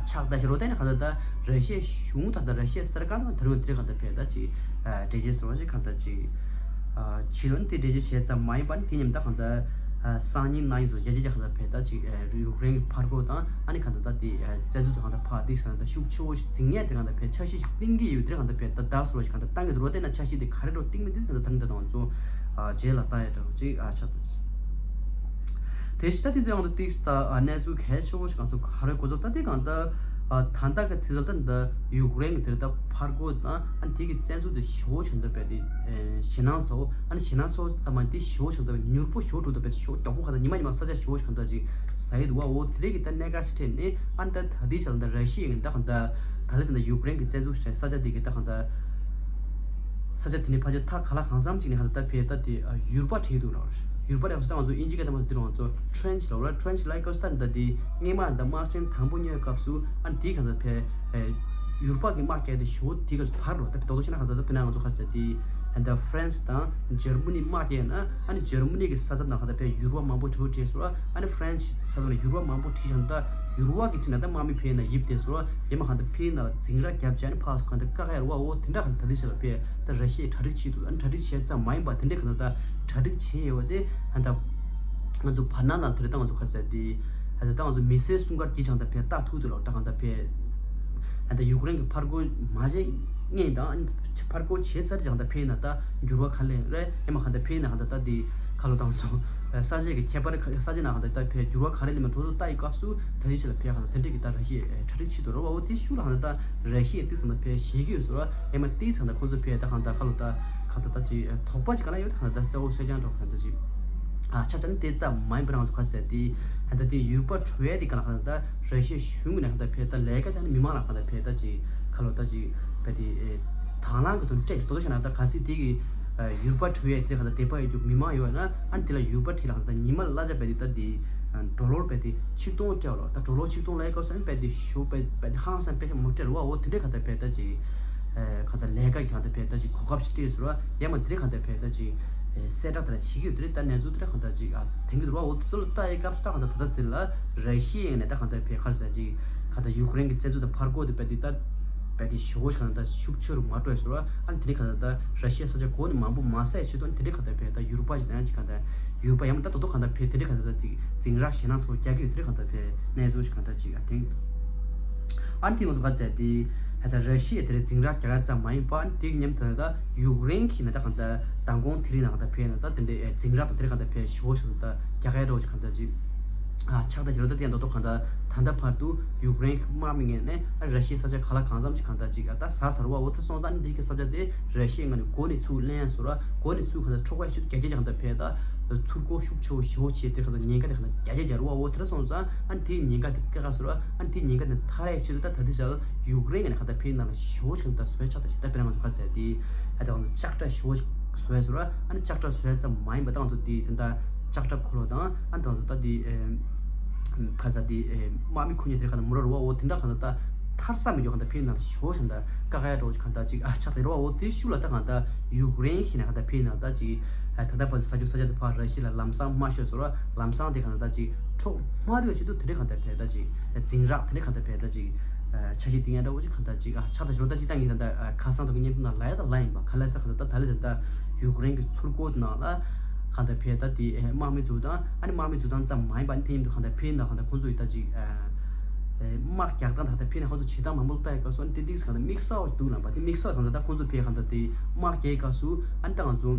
ཆགས་ད་ཞེ་རོ་ད་ནི་གང་ལྟར་ད་ར་ཤི་ཡའི་གཞུང་དང་ད་ར་ཤི་ཡའི་གསར་ཁང་དང་དེ་རིང་དེ་གང་ལྟར་བས་ད་ཅི་འགྲེལ་བཤད་སོང་བ་ཅིག་གང་ལྟར་ཅི། ཕྱི་ལོ་ནི་དེ་འགྲེལ་བཤད་བྱས་ཙམ་མ་ཡིན་པར་ནི་དེ་མཉམ་དུ་གང་ལྟར་སང་ཉིན་གནངས་ཉིན་སོགས་རྒྱ་ཆེ་རྒྱ་གང་ལྟར་བས་ད་ཅིག་ཡུཀ་རེན་གྱི་ཕར་རྒོལ་དང་ཨ་ནི་གང་ལྟར་ད་དེ་བཙན་འཛུལ་དུ་གང་ལྟར་ཕར་དེ་གང་ལྟར་ཤུགས་ཆེ་བོ་ཞིག་འཛིང་ཡས་དེ་གང་ལྟར་བས་འཆར་གཞི་ཞིག་བཏིང་གི་ཡོད་དེ་གང་ལྟར་བས་ད་ད་སོགས་ཞིག་གང་ལྟར་བཏང་གི་འདུག་རོ། དེ་ན་འཆར་གཞི་དེ་ག་རེ་འགྲོ་བཏིང་མི་འདུག་གང་ལྟར་ད་ནི་ད་དང་ཚོ་རྗེས་ལ་བཏང་ཡས་འདྲ་བོ་ཅིག་ཆགས་འདུག་དེ་ཕྱི་ད་དེ་དུས་ཡང་དུ་ཏིག་ད་གནས་ཚུལ་གལ་ཆེ་བོ་ཞིག་གང་ཚོ་ག་རེ་གོ་ཚོ་ད་དེ་གང་ལྟར་ད་ལྟ་གི་དུས་ད་ལྟ་ཡུཀ་རེན་གྱི་དེ་ལྟ་ཕར་རྒོལ་དང་ཨ་ནི་དེ་གི་བཙན་འཛུལ་དེ་ཞེ་བོ་ཞིག་འདུག་པས་དེ་ཞེད་སྣང་ཚ་བོ་ཨ་ནི་ཞེད་སྣང་ཚ་བོ་ཙམ་མ་དེ་ཞེ་བོ་ཞིག་འདུག་པས་མྱུར་པོ་ཞེ་བོ་འགྲོ་འདུག་པས་ཞེ་བོ་མགྱོགས་པོ་ག་ད་ཉི་མ་ཉི་མ་ས་ཆ་ཞེ་བོ་ཞིག་གང་ལྟར་ཅིག་ཟ་ཡི་འདུག་བ། འོ་དེ་རིགས་ཀྱི་ད་གནད་འགག་ཞིག་འཕྲད་ནས་ཨ་ནི་ད་ད་དེ་ཞིག་ད་ར་ཤི་ཡའི་ད་གང་ལྟར་ད་ལྟ་དེ་ད་ཡུཀ་རེན་གྱི་བཙན་འཛུལ་ཞིག་ས་ཆ་དེ་གི་ད་གང་ལྟར་ས་ཆ་དེ་ནས་ཕལ་ཆེར་ཐག་ག་ལ་གང་འཚམ་ཅིག་ནས་གང་ལྟར་ད་ཕེ་ད་དེ་ཡུར་པ་བྲིས་འདུག་ལ། ཡུར་པ་རེད་སོ་ད་ང་ཚོ་ཨིན་ཇི་སྐད་དང་མ་དེ་རུ་ང་ཚོ་ཊྲེན་ཆི་ལ་ར་ཊྲེན་ཆི་ལ་ཡི་སྐབས་སུ་ད་ད་དེ་སྔས་མ་ད་དམག་ཆེན་དང་པོ་ཉོས་སྐབས་སུ་ཨ་ནི་དེའི་གང་ལྟར་ཕེ་ཡུར་པ་གི་དམག་རྒྱག་དེ་ཞེ་བོ་དེའི་སྐབས་སུ་དར་རོ། ད་ཕེ་རྡོག་རྡོག་བྱས་ན་གང་ལྟར་ད་ཕེ་ན་ང་ཚོ་ཁ་ཚ་དེ་ད་ཧྥ་རན་སི་དང་འཇར་མ་ནི་དམག་རྒྱག་ན་ཨ་ནི་འཇར་མ་ནི་གི་ས་མཚམས་ནང་གང་ལྟར་ཕེ་ཡུར་པ་མང་པོ་བྲོས་བྲོས་སོ། ཨ་ནི་ཧྥ་རན་སི་ས་མཚམས་ནང་ཡུར་བ་མང་པོ་བྲིས་ཤིང་ད་ཡུར་བ་གི་ཁྲི་ན་ད་དམག་མི་ཕེ་ན་ཡིབ་དེ་སོ་ཡེ་མ་གང་ད་ཕེ་ན་ལ་འཛིང་ར་རྒྱབ་བྱས་ནི་ཕག་སོ་གང་ད་ཀ་ཁ་ཡར་བ་འོ་དེ་འདྲ་གང་ད་དེ་ཤ་ལ་ཕེ་ད་ར་ཤི་ཡའི་གྲ་སྒྲིག་བྱེད་དུ་ཨ་ནི་གྲ་སྒྲིག་བྱས་ཙམ་མ་ཡིན་པ་དེ་འདྲ་གང་ད་གྲ་སྒྲིག་བྱས་ཡོད་བ་དེ་ཨ་ད་ང་ཚོ་བར་ན་ལ་དེ་རེད། ད་ང་ཚོ་ཁ་ཚ་དེ་ཨ་ད་ད་ང་ཚོ་མི་སེར་སུམ་ཀར་གྱིས་ཆང་ད་ཕེ་ལྟ་ཐུག་དུ་ལ་ད་གང་ད་ཕེ་ཨ་ད་ཡུཀ་རེན་གི་ཕར་རྒོལ་མ་བྱས་ངེས་དང་ཨ་ནི་ཕར་རྒོལ་བྱས་ཚར་ཅང་ད་ཕེ་ན་ད་འགྱུར་བ་ག་ལེ་རེད། ཡེ་མ་གང་ད་ཕེ་ན་གང་ད་ད་དེ་ཁ་ལོ་ད་ང་ཚོ། ས་ཆའི་གི་ཁྱད་པར་ས་ཆའི་ནང་ཧང་ད་ད་ཕའི་འགྱུར་བ་ག་རེ་ལས་མ་འགྲོ་ལྟ་ཡི་སྐབས་སུ་ད་ལྟའི་ཆ་ལ་ཕའི་ཧང་ད་དེ་འདྲས་ཀྱི་ད་ར་ཤི་ཡའི་གྲ་སྒྲིག་བྱེད་དུ་རོ་བ་འོ་དེ་ཤུགས་ལ་ཧང་ད་ད་ར་ཤི་ཡའི་ཏིག་ཙམ་ད་ཕའི་ཞེད་ཀྱི་ཡོད་སོ་ར་ཡ་མ་ཏིག་ཙམ་ད་ཁོང་ཚོ་ཕའི་ད་ཧང་ད་ཁ་ལོ་ད་ཁ་ད་ད་ཅི་དོགས་པ་ཅི་ག་ན་ཡོད་ད་ཧང་ད་ད་གསལ་བོ་གསལ་རྐྱང་འགྲོ་ཧང་ད་ཅི་ཨ་ཆ་ཆ་ནི་དེ་ཙམ་མ་ཡིན་པ་རང་ཚོ་ག་ཟེར་དེ་ཧང་ད་དེ་ཡུར་པ་བྲོས་ཡ་དེ་ག་ན་ཧང་ད་ད་ར་ཤི་ཡའི་གཞུང་གི་ནང་ཧང་ད་ཕའི་ད་ལས་ཀ་ད་ནི་མི་མང་ལ་ཧང་ད་ཕའི་ད་ཅི་ཁ་ལོ་ད་ཅི་ཕའི་དེ་དང་བླངས་ཀྱི་དོན་སྤྲད་ཀྱི་དོ་དོ་ཆ་ན་ད་ག་སི་དེ་གི་ཡུར་པ་བྲོས་ཡས་དེ་ག་ད་དད་པ་ཡོད་རྒྱུ་མི་མང་ཡོད་ན་ཨ་ནི་དེ་ལ་ཡུར་པ་བྲིས་ལ་ག་ད་ཉི་མ་གླ་ཆ་བས་དེ་ད་དེ་ཌོ་ལར་བས་དེ་ཆིག་སྟོང་སྤྲད་ལོ། ད་ཌོ་ལར་ཆིག་སྟོང་ལ་ཡི་ག་སོན་བས་དེ་ཞུ་བས་བས་དེ་ཧང་སང་བས་མོ་སྤྲད་ལོ། འོ་དེ་འདྲས་ག་ད་བས་ད་ཅི་ག་ད་ལས་ཀ་གི་ག་ད་བས་ད་ཅི་གོ་སྐབས་ཤིག་སྤྲད་ཟེར་བ་ཡ་མ་དེ་འདྲས་ག་ད་བས་ད་ཅི་གསལ་བསྒྲགས་དེ་ལ་བྱེད་ཀྱི་ཡོད་དེ་རེད། ད་གནས་ཚུལ་དེ་འདྲས་ག་ད་ཅི་ཨ་དེང་གི་རུ་བ་འོ་དེ་ཚོ་ལ་ལྟ་ཡི་སྐབས་སུ་ད་ག་ད་ད་ད་ཚེ་ལ་ར་ཤི་ཡའི་ནས་ད་ག་ད་བས་ག་རེ་ཟེར་ཅི་ག་ད་ཡུཀ་རེན་གི་བཙན་འཛུལ་དང་ཕར་རྒོལ་དེ་བས་དེ་ད་བས་དེ་ཞེ་བོ་ཞིག་ག་ད་ཤུགས་ཆེ་རུ་མ་འགྲོ་ཡ་ཟེར་བ་ཨ་ནི་དེ་འདྲས་ག་ད་ད་ར་ཤི་ཡ་ས་ཆ་གོ་ནི་མང་པོ་མ་ཟད་ཆེད་དུ་ཨ་ནི་དེ་འདྲས་ག་ད་བས་ད་ཡུར་པ་ཅི་ད་ཡང་ཅི་ག་ད་ཡུར་པ་ཡ་མ་ད་ད་དོ་ག་ད་བས་དེ་འདྲས་ག་ད་ད་ཅི་འཛིང་རགས་ཞེ་ན་ཚོ་རྒྱག་གི་ཡོད་དེ་འདྲས་ག་ད་བས་གནས་ཚུལ་ཞིག་ག་ད་ཅི་ག་དེང་ཨ་ནི་དེ་ང་ཚོ་ག་ཚད་དེ་ཧ་ད་ར་ཤི་ཡ་དེ་རེད་འཛིང་རགས་རྒྱག་ཡ་ཙམ་མ་ཡིན་པ་ཨ་ནི་དེ་གི་མཉམ་དུ་ད་ཡུཀ་རེན་གྱི་ནས་ད་གང་ལྟར་མདང་དགོང་དེ་རིང་ནང་ད་ཕེབས་ན་ད་དེ་འདྲའི་འཛིང་རགས་དང་དེ་རིང་གང་ལྟར་ཕེབས་ཞེ་བོ་ཞིག་ད་རྒྱ་སྐད་རོགས་ཀྱི་གང་ལྟར་ཅིག་ཨ་ཆགས་ད་ཞེ་རོ་ད་དེ་ཡང་ད་དོ་གང་ལྟར་ད་ལྟ་བར་དུ་ཡུཀ་རེན་གྱི་དམག་མི་ངོས་ནས་ཨ་ར་ཤི་ཡའི་ས་ཆ་ག་ལ་གང་འཚམ་ཞིག་གང་ལྟར་ཅིག་ཨ་ད་ཟ་ཟ་རུ་བ་འོ་ད་སོང་ཙང་འདི་གི་ས་ཆ་དེ་ར་ཤི་ཡའི་ངོས་ནས་འགོ་ནས་ཚུར་ལེན་ཡ་སོ་ར་འགོ་ནས་ཚུར་གང་ལྟར་འཕྲོག་པ་ཞིག་རྒྱ་སྐད་ཀྱི་གང་ལྟར་ཕེབས་ད་ཚུར་སྒོ་ཤུགས་ཆེ་བོ་ཞེ་བོ་བྱས་དེ་གང་ལྟར་ཉེན་ཁ་དེ་གང་ལྟར་རྒྱ་སྐད་རྒྱག་རུ་བ་འོ་དེ་ར་སོང་ཙང་ཨ་དེའི་ཉེན་ཁ་དེ་སྐད་ག་སོ་ར་ཨ་དེའི་ཉེན་ཁ་དེ་ཐར་ཡ་ཆེད་དུ་ད་ད་དེ་ཞག་ཡུཀ་རེན་གྱི་ནས་གང་ལྟར་ཕེབས་ན་ལ་ཞེ་བོ་ཞིག་གང་ལྟར་བཟོས་ཆགས་ད་ཞིག་ད་དཔེར་ན་ང་ཚོ་ག་ཚད་དེ་ཨ་ད་ང་ཚོ་ལྕགས་དྲ་ཞེ་བོ་ཞིག་བཟོས་སོ་ར་ཨ་ནི་ལྕགས་དྲ་བཟོས་ཙམ་མ་ཡིན་པ་ད་ང་ཚོ་དེ་དེ་འདྲ་ལྕགས་དྲ་འཁོར་ལོ་དང་ཨ་ད་ང་ཚོ་ད་དེ་ཁ་ཚ་དེ་དམག་མི་ཁུ་ཉེ་དེ་ག་ད་མོ་ར་རུ་བ་འོ་དེ་འདྲ་གང་ལྟར་ད་ཐར་ས་མི་འགྱོ་གང་ལྟར་ཕེབས་ན་ལ་ཞེ་བོ་ཞིག་ད་ཀ་ཀ་ཡ་འགྲོ་གང་ལྟར་ཅིག་ཨ་ཆགས་དེ་རུ་བ་འོ་དེ་ཤུགས་ལ་ད་གང་ལྟར་ཡུཀ་རེན་ཞིག་ན་གང་ལྟར་ཕེབས་ན་ད་ཅིག་ད་ལྟ་བར་དུ་ས་ཆུ་ས་ཆ་དེ་ཕར་ར་ཤི་ལ་ལམ་སང་མ་ཤོད་སོ་ར་ལམ་སང་དེ་གང་ལྟར་ཅིག་འཕྲོག་མ་ཐུབ་ཆེད་དུ་དེ་འདྲའི་གང་ལྟར་ཕེབས་ད་ཅིག་འཛིང་རགས་དེ་འདྲའི་གང་ལྟར་ཕེབས་ད་ཅིག་ཆ་ཤས་ཏིང་ཡ་འདྲ་བོ་ཅིག་གང་ལྟར་ཅིག་ཨ་ཆགས་ད་ཞོར་ད་ཅིག་ད་ངས་ད་ལྟ་ཁ་སང་དུ་གི་བརྙན་ཐུང་ནང་ལ་ཡ་ད་ལ་ཡིན་པ་ག་ལ་ས་གང་ལྟར་ད་ད་ལེ་ད་ལྟ་ཡུཀ་རེན་གི་ཚུར་རྒོལ་ནང་ལ་གང་ལྟར་ཕེབས་ད་དེ་དམག་མི་ཚུར་དང་ཨ་ནི་དམག་མི་ཚུར་དང་ཙམ་མ་ཡིན་པ་ཨ་ནི་དེ་ཡིན་དུ་གང་ལྟར་ཕེབས་ན་གང་ལྟར་ཁོང་ཚོ་ཡི་ད་ཅིག་དམག་རྒྱག་སྟངས་དང་ད་ཕན་ནས་ཁོང་ཚོ་བྱེད་སྟངས་མང་པོ་ལ་ལྟ་ཡི་སྐབས་སུ་ཨ་ནི་ཏན་ཏིག་གང་ལྟར་དམིགས་བསལ་བ་འདུག་ལབ་པ་དེ་དམིགས་བསལ་གང་ལྟར་ད་ཁོང་ཚོ་ཕའི་གང་ལྟར་དེ་དམག་རྒྱག་ཡི་སྐབས་སུ་ཨ་ནི་ད་ང་ཚོ་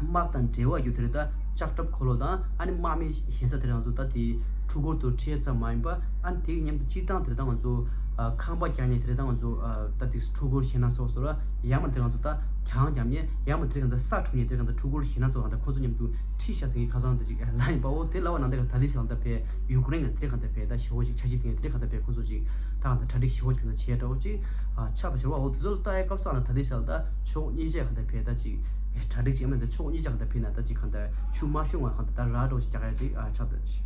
དམག་དང་འབྲེལ་བ་ཡོད་དེ་རེད། ད་ལྕགས་ཁྲབ་འཁོར་ལོ་དང་ཨ་ནི་དམག་མི་ཞེ་ས་དེ་རེད། ང་ཚོ་ད་དེ་འཕྲུལ་འཁོར་དུ་ཁྲིད་ཙམ་མ་ཡིན་པ་ཨ་ནི་དེའི་མཉམ་དུ་སྤྱིར་བཏང་དེ་རེད། ད་ང་ཚོ་ཁང་པ་རྒྱག་ནས་དེ་རེད། ད་ང་ཚོ་ད་དེ་འཕྲུལ་འཁོར་ཞེ་ན་སོགས་སོགས་ལ་ཡང་མ་དེ་ང་ཚོ་ད་གྱང་རྒྱབ་ནས་ཡང་མ་དེ་རེད། གང་ལྟར་ས་འཁྲུག་ནས་དེ་རེད། གང་ལྟར་འཕྲུལ་འཁོར་ཞེ་ན་སོགས་གང་ལྟར་ཁོ་ཚོ་མཉམ་དུ་ཁྲིད་ཤ་ཟེར་གི་ཁ་སང་དེ་ཅིག་ལ་ཡིན་པའོ། དེ་ལ་བ་ནང་དེ་ག་ད་ལི་ཞང་ད་ཕེ་ཡུཀ་རེན་ག་དེ་ག་ད་ཕེ་ད་ཞེ་བོ་ཞིག་ཆ་ཤས་དེ་ག་དེ་ག་ད་ཕེ་ཁོ་ཚོ་ཅིག་ད་ག་ད་གྲ་སྒྲིག་ཞེ་བོ་ཞིག་ག་ད་བྱས་འདྲ་བོ་ཅིག་ཨ་ཆགས་ད་ཞེ་བོ་འོ་དེ་ཚོ་ལ་ལྟ་ཡ་སྐབས་སང་ལ་ད་ལི་ཞང་ད་ཕྱོགས་གཉིས་ཆ་ག་ད་ཕེ་ད་ཅིག་གྲ་སྒྲིག་ཅིག་ཡང་མེད་ད་ཕྱོགས་གཉིས་ཆ་ག་ད་ཕེ་ན་ད་ཅིག་ག་ད་ཆུ་མ་ཤོང་བ་ག་ད་ད་ར་འདྲ་བོ་ཞིག་རྒྱག་ཡ་ཅིག་ཨ་ཆགས་ད་ཅིག་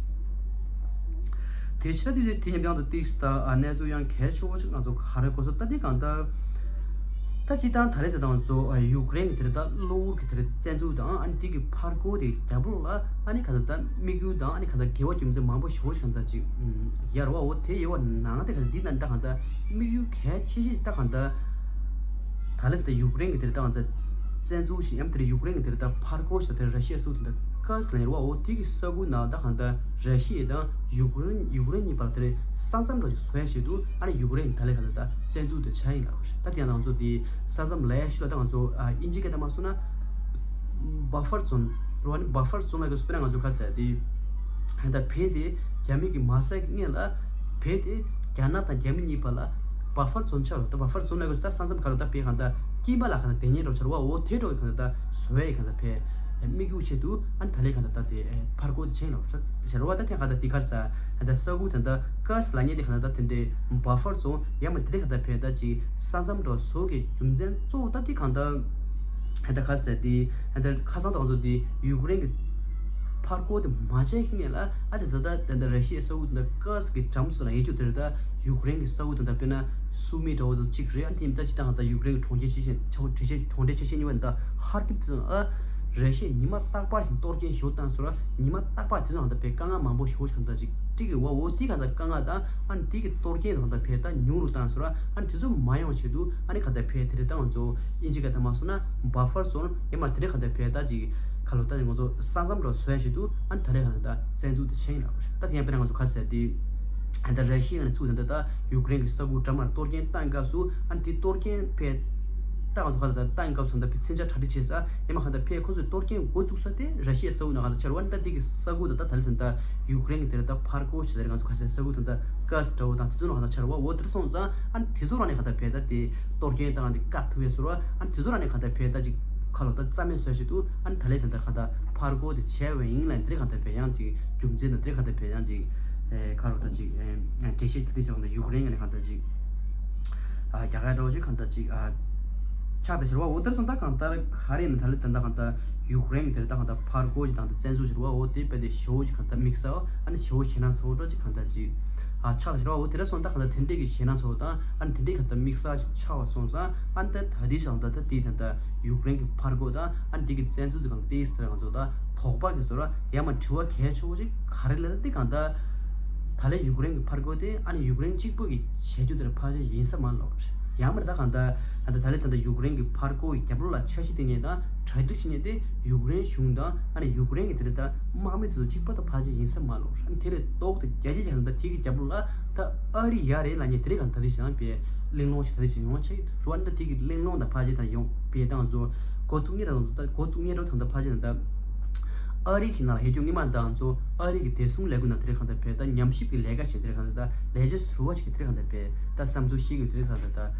དེ་ཕྱི་ད་དེ་དེ་ཉམས་ཡང་དུ་ཏིག་ད་ཨ་གནས་ཚུལ་ཡང་གལ་ཆེ་བོ་ཞིག་ང་ཚོ་ག་རེ་གོ་ས་ད་དེ་ག་ད། ད་སྤྱིར་བཏང་ད་རེས་དེ་དང་ཚོ་ཡུཀ་རེན་གྱི་དེ་རེད། ད་གློ་བུར་གྱི་དེ་རེད། བཙན་འཛུལ་དང་ཨ་ནི་དེ་གི་ཕར་རྒོལ་དེ་རྒྱབ་ལོགས་ལ་ཨ་ནི་ག་ད་ད་དམིགས་ཡུལ་དང་ཨ་ནི་ག་ད་དགེ་བ་རྒྱུ་མཚན་མང་པོ་ཞེ་པོ་ཞིག་ག་ད་ཅིག་ཡར་བ་འོ་དེ་ཡོད་བ་ནང་དེ་ག་ད་འདི་ན་ད་ག་ད་དམིགས་ཡུལ་གལ་ཆེ་ཤོས་ད་ག་ད་ད་ལན་ད་ཡུཀ་རེན་གྱི་དེ་རེད། ད་ག་ད་བཙན་འཛུལ་ཞིག་ཡང་དེ་རེད། ཡུཀ་རེན་གྱི་དེ་རེད། ད་ཕར་རྒོལ་ཞིག་དེ་རེད། ར་ཤི་ཡ་སུ་དེ་ད་ཀ་སི་ལ་ཡོད་བ་འོ་དེ་གི་ས་ཁུལ་ནང་ད་ག་ད་ར་ཤི་ཡ་དང་ཡུཀ་རེན་ཡུཀ་རེན་གཉིས་བར་དེ་རེད་ས་མཚམས་འདྲ་ཞིག་བཟོ་ཡ་ཆེད་དུ་ཨ་ནི་ཡུཀ་རེན་གྱི་ད་ལན་ག་ད་ད་བཙན་འཛུལ་དེ་བྱ་ཡིན་ལ། ད་དེ་ཡང་ང་ཚོ་དེ་ས་མཚམས་ལ་ཡ་ཤི་ལ་ད་ང་ཚོ་ཨ་ཨིན་ཇི་སྐད་ད་མ་སོང་ན་བྷ་ཧྥར་ཛོན་རོ་ཨ་ནི་བྷ་ཧྥར་ཛོན་ལ་གི་སུ་པེ་ན་ང་ཚོ་ཁ་ཟེར་དེ་ཧན་ད་བེད་དེ་རྒྱ་མི་གི་མ་ཟེར་གི་ངེས་ལ་བེད་དེ་རྒྱ་ནག་དང་རྒྱ་མི་གཉིས་བར་ལ་བྷ་ཧྥར་ཛོན་ཆགས་རོ། ད་བྷ་ཧྥར་ཛོན་ལ་གི་ད་ས་མཚམས་ཁ་རོ་ད་བེད་གང་ད་དཀྱིལ་མ་ལ་གང་ད་དེ་ཉེ་རོ་ཆར་བ་འོ་དེ་འགྲོ་གི་གང་ད་བཟོ་ཡ་གང་ད་བེད་དམིགས་ཡུལ་ཆེད་དུ་ཨ་ནི་ད་ལེ་གང་ད་ད་དེ་ཕར་རྒོལ་དེ་ཆེན་ལ་རོ་ཆར་བ་ད་དེ་གང་ད་དེ་གར་ས་ཧན་ད་ས་ཁུལ་ད་ད་ཀ་སི་ལ་ཉེ་དེ་གང་ད་ད་དེ་འདྲའི་བྷ་ཧྥར་ཛོན་ཡ་མ་དེ་དེ་གང་ད་བེད་ད་ཅི་ས་མཚམས་འགྲོ་བཟོ་གི་རྒྱུ་མཚན་གཙོ་བོ་ད་དེ་གང་ད། ཧེ་ད་ཁ་ཟེར་དེ་ཧེ་ད་ཁ་སང་དང་ཚོ་དེ་ཡུཀ་རེན་གྱི་ཕར་རྒོལ་དེ་མ་བྱས་ཁེ་ངེས་ལ་ཨ་དེ་ད་ད་ད་ད་ར་ཤི་ཡའི་ས་ཁུལ་དེ་ད་ཀ་སི་གི་འགྲམ་སུ་ལ་ཡེ་རྒྱུ་དེ་རེད། ད་ཡུཀ་རེན་གྱི་ས་ཁུལ་དེ་ད་དཔེར་ན་སུ་མི་འདྲ་བོ་དེ་གཅིག་རེད། ཨ་དེ་ད་ཅི་ད་ད་ཡུཀ་རེན་གྱི་གྲོང་ཁྱེར་ཆེ་ཤོས་གྲོང་ཁྱེར་ཆེ་གྲོང་ཁྱེར་ཆེ་ཤོས་གཉིས་པ་ད་ཧར་ཀིབ་དེ་ད་ཨ་ར་ཤི་ཡས་ཉི་མ་རྟག་པར་བཞིན་གཏོར་སྐྱོན་ཞུ་བཏང་སོ་ར་ཉི་མ་རྟག་པར་དེ་ད་ད་དཔེ་དཀའ་ངལ་མང་པོ་ཞུ་གང་ད་ཅིག་ཀྲིག་གི་འོ་འོ་དེ་གང་ད་དཀའ་ངལ་དང་ཨ་དེ་གི་གཏོར་སྐྱོན་དང་ད་དཔེ་ད་ཉུང་རུ་བཏང་སོ་ར་ཨ་དེ་ཚོ་མ་ཡོང་ཆེད་དུ་ཨ་ནི་ག་ད་ཕེ་དེ་རེད། ད་ང་ཚོ་ཨིན་ཇི་སྐད་ད་མ་སོང་ན་བྷ་ཧྥར་ཛོན་ཡང་མ་དེ་རེད། ག་ད་ཕེ་ད་ཅིག་ག་ལོ་ད་ང་ཚོ་ས་མཚམས་རོ་བཟོ་ཡ་ཞིག་འདུག་ཨ་ནི་ད་རེད། ག་ད་བཙན་འཛུལ་དེ་ཆེན་ལ་ད་དེ་ཡང་དཔེར་ན་ང་ཚོ་ག་ཟེར་དེ་ཨ་ད་ར་ཤི་ཡ་ནས་ཚུགས་ད་ད་ད་ཡུཀ་རེན་གྱི་ས་ཁུལ་འདྲ་མར་གཏོར་སྐྱོན་བཏང་སྐབས་སུ་ཨ་ནི་དེ་གཏོར་སྐྱོན་ཕེ་ ད་ང་ཚོ་ག་ལ་ད་ཏང་སྐབས་སུ་ད་མཚོན་ཆ་གྲ་སྒྲིག་བྱས་ས་ཡང་མ་ག་ད་ཕེ་ཁོ་ཚོས་གཏོར་སྐྱོན་འགོ་བཙུགས་ས་དེ་ར་ཤི་ཡའི་ས་ཁུལ་ནང་ག་ད་ཆར་བ་ནི་ད་དེ་གི་ས་ཁུལ་ད་ད་ད་ལི་ད་ད་ཡུཀ་རེན་གི་དེ་རེད་ད་ཕར་རྒོལ་བྱས་ད་རེད། ང་ཚོ་ག་ས་ས་ཁུལ་ད་ད་ག་ས་འདྲ་བོ་དང་དེ་ཚོ་ནང་ག་ད་ཆར་བ་འོ་དེར་སོང་ཙང་ཨ་ནི་དེ་ཚོ་རང་ནས་ག་ད་ཕེ་ད་དེ་གཏོར་སྐྱོན་བཏང་དེ་བཀག་ཐུབ་ཡས་ཟེར་བ་ཨ་ནི་དེ་ཚོ་རང་ནས་ག་ད་ཕེ་ད་ཅིག་ཁ་ལོ་ད་རྩ་མེད་བཟོ་བྱེད་དུ་ཨ་ནི་ད་ལི་ད་ད་ག་ད་ཕར་རྒོལ་དེ་བྱས་པ་ཡིན་ལ་དེ་རེད་ག་ད་ཕེ་ཡང་ཅིག་རྒྱུ་མཚན་ད་དེ་རེད་ག་ད་ཕེ་ཡང་ཅིག་ཁ་ལོ་ད་ཅིག་འགྲེལ་བཤད་དེ་དེ་ཚོ་ག་ད་ཡུཀ་རེན་ག་ནས་ག་ད་ཅིག་ཨ་རྒྱ་གར་འདྲ་བོ་ཅིག་གང་ལྟར་ཅིག་ཨ་ཕྱག་དང་ཞེ་དྲག་འོ་དེར་སོང་ད་གང་ལྟར་ག་རེ་ཡིན་ན་ད་ལི་ད་ལྟ་གང་ལྟར་ཡུཀ་རེན་གྱི་དེར་ད་གང་ལྟར་ཕར་རྒོལ་ཅིག་དང་ད་བཙན་འཛུལ་ཞེ་དྲག་འོ་དེ་དཔེ་དེ་ཞེ་བོ་ཅིག་གང་ལྟར་དམིགས་བསལ་ཨ་ནི་ཞེ་བོ་ཞེད་སྣང་ཚ་བོ་འདྲ་ཅིག་གང་ལྟར་ཅིག་ཨ་ཕྱག་དང་ཞེ་དྲག་འོ་དེ་འདྲ་སོང་ད་གང་ལྟར་དེ་འདྲས་ཀྱི་ཞེད་སྣང་ཚ་བོ་དང་ཨ་ནི་དེ་འདྲས་གང་ལྟར་དམིགས་བསལ་ཅིག་ཆགས་པ་སོང་ཙང་ཨ་ནི་ད་ད་དེ་ཞང་ད་ད་དེ་ད་ལྟ་ཡུཀ་རེན་གྱི་ཕར་རྒོལ་དང་ཨ་ནི་དེ་གི་བཙན་འཛུལ་དེ་གང་ལྟར་དེ་ཟེར་ང་ཚོ་ད་དོགས་པ་གི་བཟོ་འདྲ་ཡང་མ་དྲི་བ་གལ་ཆེ་བོ་ཅིག་ག་རེ་ལབ་ན་དེ་གང་ལྟར་ད་ལས་ཡུཀ་རེན་གྱི་ཕར་རྒོལ་དེ་ཨ་ནི་ཡུཀ་རེན་གཅིག་པོ་གི་བྱེད་རྒྱུ་དེར་ཕལ་ཆེར་ཡིན་ས་མ་ལོག་རེད། ཡང་མིན་ད་གང་ལྟར་ད་ལྟ་ད་ལས་ད་ལྟ་ཡུཀ་རེན་གྱི་ཕར་རྒོལ་གྱི་རྒྱབ་ལོགས་ལ་འཆར་གཞི་དེ་ངེས་དང་གྲ་སྒྲིག་བྱེད་མཁན་དེ་ཡུཀ་རེན་གཞུང་དང་ཨ་ནི་ཡུཀ་རེན་གྱི་དེ་ལ་ད་དམག་མི་དེ་ཚོ་གཅིག་པ་དང་ཕལ་ཆེར་ཡིན་ས་མ་ལོག་རེད། ཨ་ནི་དེ་ལས་ལྡོག་སྟེ་རྒྱ་ཆེ་རྒྱ་ད་ལྟ་དེ་གི་རྒྱབ་ལོགས་ལ་ད་ཨ་རི་ཡ་རེད་ལབ་མཁན་དེ་རིགས་གང་ད་ལྟ་ཞིག་ཡང་པའི་གླེང་སློང་ཞིག་ད་ལྟ་ཞིག་ཡོང་ཆེད་རུ་ཨ་ནི་ད་དེ་གི་གླེང་སློང་དང་ཕལ་ཆེར་ད་ཡོང་པའི་ཏང་ཚོ་འགོ་བཙུགས་ཉེ་རང་ཚོ་ད་འགོ་བཙུགས་ཉེ་རང་ད་ལྟ་ཕལ་ཆེར་ད་ལྟ། ཨ་རི་གི་ནང་ལ་ཧེ་ཁྱོད་སྔོན་མ་དང་ཚོ་ཨ་རི་གི་བདེ་སྲུང་ལས་ཁུངས་ནང་དེ་རིང་གང་ལྟར་བས་ད་ཉམས་ཞིབ་ཀྱི་ལས་ཀ་བྱེད་དེ་རིང་གང་ལྟར་ད་ལས་བྱེད་ཟུར་པ་ཞིག་གིས་དེ་རིང་གང་ལྟར་བས་ད་བསམ་ཚུལ་ཤེས་ཀྱི་དེ་རིང་གང་ལྟར་ད་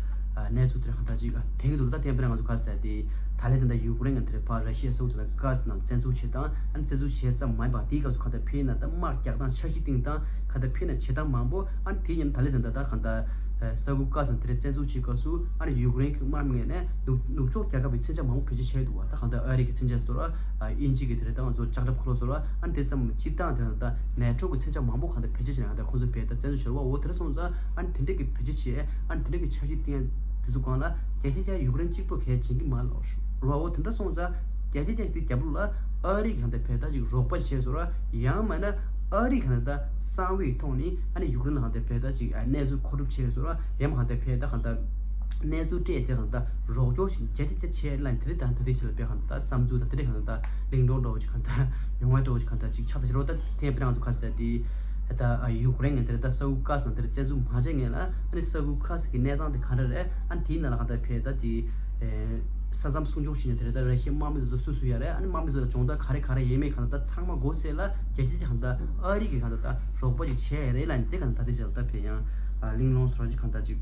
གནས་ཚུལ་དེ་རིང་གང་ལྟར་ཅིག་དེང་གི་འདུག་ད་ཐེངས་པ་རང་ང་ཚོ་ག་ཟེར་ཏེ་ད་ལས་ད་ད་ཡུཀ་རེན་གང་དེ་རིང་ཕར་ར་ཤི་ཡ་སོགས་དེ་ད་ག་ཟེར་ནང་བཙན་འཛུལ་བྱེད་སྟངས་ཨ་ནི་བཙན་འཛུལ་བྱེད་ཙམ་མ་ཡིན་པ་དེའི་སྐབས་སུ་གང་ལྟར་ཕེ་ན་ད་དམག་རྒྱག་སྟངས་འཆར་གཞི་བཏིང་སྟངས་གང་ལྟར་ཕེ་ན་བྱེད་སྟངས་མང་པོ་ཨ་ནི་དེ་མཉམ་ད་ལས་ད་ད་ད་གང་ལྟར་ས་ཁུལ་ག་ཟེར་དེ་རིང་བཙན་འཛུལ་བྱེད་སྐབས་སུ་ཨ་ནི་ཡུཀ་རེན་གྱི་དམག་མི་ངོས་ནས་ནུབ་ནུབ་ཕྱོགས་རྒྱལ་ཁབ་ཀྱི་མཚོན་ཆ་མང་པོ་བེད་སྤྱོད་བྱས་འདུག་བ། ད་གང་ལྟར་ཨ་རི་གི་མཚོན་ཆ་ཟེར་ར། དབྱིན་ཇི་གི་དེ་རེད་ད་ང་ཚོ་ལྕགས་ཁྲབ་འཁོར་ལོ་ཟེར་ར། ཨ་ནི་དེ་ཙམ་སྤྱིར་བཏང་དེ་རེད་ད་ནེ་ཊོ་གི་མཚོན་ཆ་མང་པོ་གང་ལྟར་བེད་སྤྱོད་བྱས་ནས་གང་ལྟར་ཁོང་ཚོ་བེད་ད་བཙན་འཛུལ་ཤོར་བ་འོ་དེ་རེད་སོང་ཙང་ཨ་ནི་དེ་འདྲས་ཀྱི་བེད་སྤྱོད་བྱས་ཨ་ནི་དེ་འདྲས་ཀྱི་འཆར་གཞི་བཏིང་ཡ་དེ་ཚོ་སྒང་ལ་རྒྱ་ཆེ་རྒྱ་ཡུཀ་རེན་གཅིག་པོ་གལ་ཆེན་གྱི་མ་ལོག་ར་འོ་དེ་འདྲ་སོང་ཙང་རྒྱ་ཆེ་རྒྱ་དེ་རྒྱབ་ལོགས་ལ་ཨ་རི་གི་གང་ལྟར་བེད་ད་ཅིག་རོགས་པ་བྱས་ཟེར་ར། ཡང་མིན་ན་ཨ་རི་གང་ལྟར་གསང་བའི་ཐོག་ནས་ཨ་ནི་ཡུཀ་རེན་ལ་གང་ལྟར་བེད་ད་ཅིག་གནས་ཚུལ་མཁོ་སྒྲུབ་བྱས་ཟེར་ར། ཡང་མིན་གང་ལྟར་བེད་ད་གང་ལྟར། གནས་ཚུལ་སྤྲད་དེ་གང་ལྟར་རོགས་སྐྱོར་ཞིག་རྒྱ་ཆེ་རྒྱ་ཆེ་ལ་དེ་རིང་དང་ད་ལྟའི་ཆ་ལ་དཔེ་གང་ལྟར་བསམ་ཚུལ་དང་དེ་རིང་གང་ལྟར་གླེང་སློང་འདྲ་བོ་ཞིག་གང་ལྟར་ཡོང་བ་འདྲ་བོ་ཞིག་གང་ལྟར་ཅིག་ཆགས་ད་ཕྱི་རོལ་ད་ཐེངས་དཔེར་ན་ང་ཚོ་ཁ་ཟེར་དེ་ད་ཡུཀ་རེན་ངན་དེ་རིང་ད་ས་ཁུལ་ག་ཟེར་དེར་བཙན་འཛུལ་མ་བྱས་ངན་ལ་ཨ་ནི་ས་ཁུལ་ག་ཟེར་གི་གནས་སྟངས་དེ་ག་འདྲ་རེད། ཨ་ནི་དེའི་ནང་ལ་གང་ལྟར་བས་ད་དེ་ས་མཚམས་སྲུང་སྐྱོང་བྱེད་ནས་དེ་རིང་ད་ར་ཤི་ཡའི་དམག་མི་དེ་ཚོ་སུ་སུ་ཡོད་རེད། ཨ་ནི་དམག་མི་ཚོ་ལ་སྦྱོང་བརྡར་ག་རེ་ག་རེ་ཡས་མེད་གང་ལྟར་ད་ཚང་མ་སྒོ་ཟེར་ལ་རྒྱ་ཆེ་རྒྱ་གང་ལྟར་ཨ་རི་གི་གང་ལྟར་ད་རོགས་པ་ཅིག་བྱས་རེད་ལ་ནི་དེ་གང་ལྟར་ད་དེ་ཅག་ད་བས་ཡང་གླེང་སློང་སོགས་ཅིག་གང་ལྟར་ཅིག་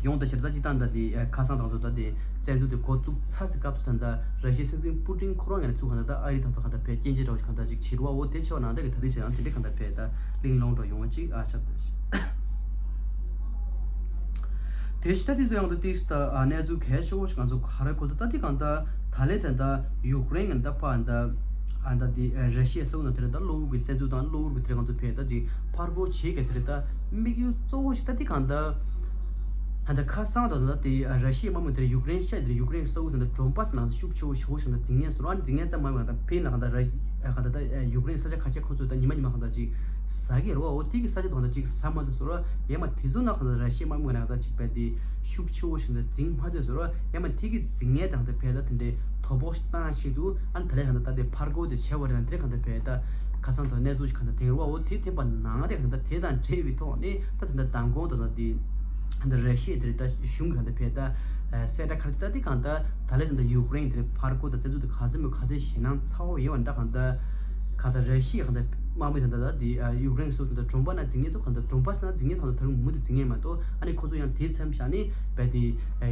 ཡོང་ད་ཕྱིར་ད་ཅི་ལྟ་འདྲ་དེ་ཁ་སང་དང་ཚོ་ད་དེ་བཙན་འཛུལ་དེ་འགོ་བཙུགས་ཚར་སའི་སྐབས་སུ་ད་ལྟ་ར་ཤི་ཡའི་སྲིད་འཛིན་པུ་ཏིན་ཁོ་རང་ངོས་ནས་ཚུར་གང་ལྟར་ད་ཨ་རི་དང་ཐོག་གང་ལྟར་བས་སྐྱོན་བརྗོད་འདྲ་བོ་ཅིག་གང་ལྟར་ཅིག་བྱེད་རུ་བ་འོ་དེ་ཆེ་བ་ནང་ད་གི་ད་དེ་ཆེ་ཡང་དེ་འདྲའི་གང་ལྟར་བས་ད་གླེང་སློང་འདྲ་ཡོང་བ་ཅིག་ཨ་ཆགས་ད་ཞིག་དེ་ཕྱི་ད་དེ་ཚོ་ཡང་ད་ཏིག་ད་གནས་ཚུལ་གལ་ཆེ་བོ་ཞིག་ང་ཚོ་ག་རེ་གོ་ཚོད་ད་དེ་གང་ལྟར་ད་ལས་དེ་ད་ཡུཀ་རེན་གི་ད་ཕ་ད་ཨ་ད་དེ་ར་ཤི་ཡའི་ས་ཁུལ་ནང་དེ་རེད་ད་གློ་བུར་གི་བཙན་འཛུལ་དང་གློ་བུར་གི་དེ་རེད་ང་ཚོ་བས་ད་ཅིག་ཕར་རྒོལ་བྱེད་གི་དེ་རེད་ད་དམིགས་ཡུལ་གཙོ་བོ་ཞིག་ད་དེ་གང་ལྟར། ད་ལྟ་ཁ་སང་དང་ད་ལྟ་དེ་ར་ཤི་ཡའི་དམག་མི་དེར་ཡུཀ་རེན་ཤ་དེར་ཡུཀ་རེན་ས་ཁུལ་དང་ཌོན་པཱ་སི་ནང་ཤུགས་ཆེ་བོ་ཞེ་པོ་ཞིག་དང་འཛིང་ངན་བཟོ་ར་འཛིང་ངན་ཙམ་མ་ཡིན་པ་དང་ཕན་ལ་གང་ལྟར་ར་གང་ལྟར་ད་ཡུཀ་རེན་ས་ཆ་ཁ་ཤས་ཁོ་ཚོས་ད་ཉི་མ་ཉི་མ་གང་ལྟར་ཅིག་ཟ་གི་རེད་བ། འོ་དེ་གི་ས་ཆ་དང་ད་ཅིག་ཟ་མ་ཐུབ་བཟོ་ར་ཡང་མ་དེ་ཚོ་ནང་གང་ལྟར་ར་ཤི་ཡའི་དམག་མི་ནང་ད་ཅིག་བས་དེ་ཤུགས་ཆེ་བོ་ཞིག་དང་འཛིང་མ་ཐུབ་བཟོ་ར་ཡང་མ་དེ་གི་འཛིང་ངན་དང་ད་ཕན་ད་དེ་འདྲའི་དོ་ཕོག་ཞིག་བཏང་ཆེད་དུ་ཨ་ནི་ད་ལས་གང་ལྟར་ད་དེ་ཕར་རྒོལ་དེ་བྱས་བ་རེད་ན་དེ་གང་ལྟར་ཕན་ད་ཁ་སང་དང་གནས་ཚུལ་ཞིག་གང་ལྟར་དེང་རུ་བ། འོ་དེ་ཐེབས་པ་ནང་དེ་གང་ལྟར་དེ་དང་འབྲེལ་བའི་ཐོག་ནས་ད་ད་ལྟ་མདང་དགོང་དང་ད་དེ་ད་ར་ཤི་ཡ་དེ་རེད་ད་གཞུང་གི་ད་ཕེ་ད་གསལ་བསྒྲགས་ཁ་ཅིག་ད་དེ་གང་ད་ད་ལས་ད་ད་ཡུཀ་རེན་དེ་རེད་ཕར་རྒོལ་ད་བཙན་འཛུལ་དེ་ག་ཚོད་མོད་ག་ཚོད་ཞེད་སྣང་ཚ་བོ་ཡོད་བ་ད་གང་ད་གང་ད་ར་ཤི་ཡ་གང་ད་དམག་མི་ད་ད་ད་དེ་ཡུཀ་རེན་སོགས་ད་ད་ཌོན་པཱ་ན་འཛིང་ངན་དུ་གང་ད་ཌོན་པཱ་ས་ན་འཛིང་ངན་གང་ད་ད་རུང་མུ་མཐུད་འཛིང་ངན་མ་གཏོགས་ཨ་ནི་ཁོ་ཚོ་ཡང་དེ་མཚམས་བཞག་ནས་བས་དེ་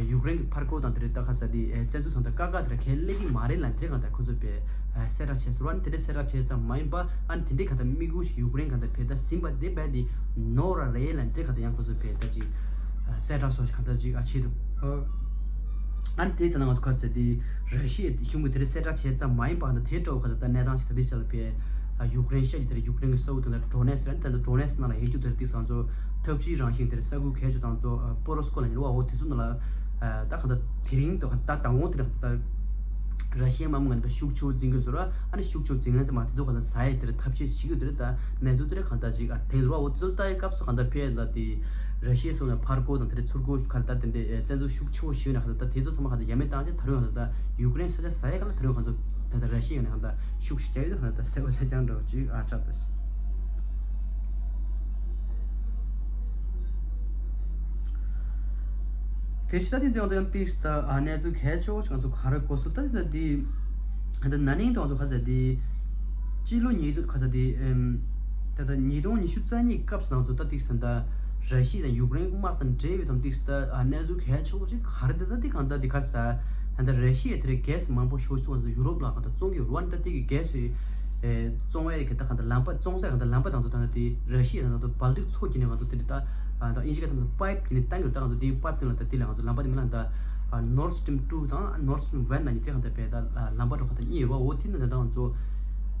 ཡུཀ་རེན་གི་ཕར་རྒོལ་དང་དེ་རེད་ད་ག་ས་དེ་བཙན་འཛུལ་དང་ད་ཀ་ཀ་དེ་རེད་ཁས་ལེན་གི་མ་རེད་ལ་དེ་གང་ད་ཁོ་ཚོ་བས་གསལ་བསྒྲགས་བྱས་སོང་བ་ནི་དེ་འདྲའི་གསལ་བསྒྲགས་བྱས་ཙམ་མ་ཡིན་པ་ཨ་ནི་དེ་འདྲའི་གང་ལྟར་དམིགས་ཡུལ་ཞིག་ཡུཀ་རེན་གང་ལྟར་བས་ད་ཟིན་པ་དེ་བས་དེ་ནོར་ར་རེད་ལ་དེ་གང་ལྟར་ཡང་ཁོ་ཚོ་བས་ད་ཅིག་གསལ་བསྒྲགས་སོགས་ཤིག་གང་ལྟར་ཅིག་ཨ་བྱེད་འདུག་ཨ་ནི་དེ་ལྟ་ན་ང་ཚོ་ག་ཟེར་དེ་ར་ཤི་ཡའི་གཞུང་གིས་དེ་འདྲའི་གསལ་བསྒྲགས་བྱས་ཙམ་མ་ཡིན་པ་གང་ལྟར་དེ་འདྲ་བོ་གང་ལྟར་ད་གནས་སྟངས་ཤིག་ད་དེ་ཆ་ལ་བས་ཡུཀ་རེན་ཤ་ཡི་དེ་ཡུཀ་རེན་གི་ས་ཁུལ་དེ་ལ་ཌོ་ནེ་སི་ད་ལྟ་ཌོ་ནེ་སི་ནང་ལ་ཡོད་རྒྱུ་དེ་དེ་ཚོ་ང་ཚོ་ཐབས་ཇུས་རང་བཞིན་དེ་ས་ཁུལ་གལ་ཆེ་དང་ཚོ་པོ་རོ་སི་ཀོ་ལ་ཉེ་བ་འོ་དེ་ཚོ་ནང་ལ་ད་གང་ལྟར་དེ་རིང་ད་གང་ལྟར་ད་དང་པོ་དེ་རིང་ད་ར་ཤི་ཡའི་དམག་མི་ངན་པ་ཤུགས་ཆེ་བོ་འཛིང་གི་ཟེར་བ་ཨ་ནི་ཤུགས་ཆེ་བོ་འཛིང་ངན་ཙམ་མ་དེ་ཚོ་གང་ལྟར་ཟ་ཡས་དེར་ཐབས་ཤེས་བྱེད་རྒྱུ་དེར་ད་གནས་ཚུལ་དེར་གང་ལྟར་ཅིག་ཨ་དེང་རུ་བ་འོ་དེ་ཚོ་ལྟ་ཡི་སྐབས་སུ་གང་ལྟར་ཕེ་ལ་དེ་ར་ཤི་ཡའི་སོགས་ནས་ཕར་རྒོལ་དང་དེར་ཚུར་རྒོལ་གང་ལྟར་དེ་འདྲའི་བཙན་འཛུལ་ཤུགས་ཆེ་བོ་ཞིག་ན་གང་ལྟར་དེ་ཚོ་ཚང་མ་གང་ལྟར་ཡ་མེད་བཏང་ཆེད་ད་རུང་གང་ལྟར་ཡུཀ་རེན་ས་ཆ་ཟ་ཡས་གང་ལྟར་ད་རུང་གང་ཚོ་ད་ལྟ་ར་ཤི་ཡ་ནས་གང་ལྟར་ཤུགས་ཤིག་རྒྱག་ཡོད་ད་གང་ལྟར་གསལ་པོ་ཆ་རྐྱང་འདྲ་བོ་ཅིག་ཨ་ཆགས་ད་ཞིག་དེ་ཕྱི་ད་དེ་དོན་དུ་ཡང་ཏིག་ད་ཨ་གནས་ཚུལ་གལ་ཆེ་བོ་ཅིག་ང་ཚོ་ག་རེ་གོ་སོང་ད་དེ་ད་དེ་ད་ན་ནིང་དོན་དུ་ཁ་ས་དེ་སྤྱི་ལོ་ཉིས་སྟོང་ཁ་ས་དེ་ཨེམ་ད་ད་ཉིས་སྟོང་ཉི་ཤུ་རྩ་གཉིས་སྐབས་སུ་ང་ཚོ་ད་ཏིག་ས་ད་ར་ཤི་ཡ་དང་ཡུཀ་རེན་དམག་དང་འབྲེལ་བའི་དོན་ཏིག་ད་ཨ་གནས་ཚུལ་གལ་ཆེ་བོ་ཅིག་ག་རེ་དེ་ད་དེ་གང་ད་དེ་ག་ས་ད་ད་ར་ཤི་ཡ་དེ་རེ་གེ་སི་མང་པོ་ཞེ་པོ་ཅིག་ང་ཚོ་ཡུ་རོབ་ལ་གང་ད་བཙོང་གི་རུ་ཝན་ད་དེ་གི་གེ་སི་ཨེ་བཙོང་བའི་གི་ད་གང་ད་ལམ་པ་བཙོང་ས་གང་ད་ལམ་པ་དང་ཚོ་ད་ད་དེ་ར་ཤི་ཡ་དང་ད་བལ་ཏིག་མཚོ་བརྒྱུད་ནས་ང་ཚོ་དེ་འདྲ་ད་ཨ་ད་ཨིན་ཇི་ག་ད་ད་པའིབ་བརྒྱུད་ནས་བཏང་གི་རུ་ད་ང་ཚོ་དེ་པའིབ་དེ་ལ་ད་དེ་ལ་ང་ཚོ་ལམ་པ་དེ་མི་ལ་ད་ཨ་Nord Stream two དང་Nord Stream one ལ་ཉི་དེ་གང་ད་བས་ད་ལམ་པ་འགྲོ་གང་ད་གཉིས་ཡོད་པ་འོ་དེ་ནི་ད་ད་ང་ཚོ་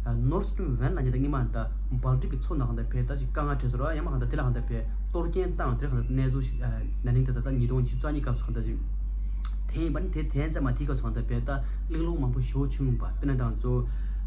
ཨ་Nord Stream one ལ་ཉི་ད་སྔོན་མ་ད་བལ་ཏིག་གི་མཚོ་ནང་གང་ད་བས་ད་ཅིག་དཀའ་ངལ་འཕྲད་སོང་ར་ཡང་མ་གང་ད་དེ་ལ་གང་ད་བས་གཏོར་སྐྱོན་བཏང་དེ་གང་ད་གནས་ཚུལ་ཞིག་ཨ་ན་ནིང་ད་ད་ད་ཉིས་སྟོང་ཉི་ཤུ་རྩ་གཉིས་སྐབས་སུ་གང་ད་ཅིག་དེ་ཡིན་པ་ནི་དེ་དེ་ཡིན་ཙང་མ་དེའི་སྐབས་སུ་གང་ལྟར་བས་ད་གླེང་སློང་མང་པོ་ཞེ་པོ་བྱུང་བ་དཔེར་ན་ད་ང་ཚོ་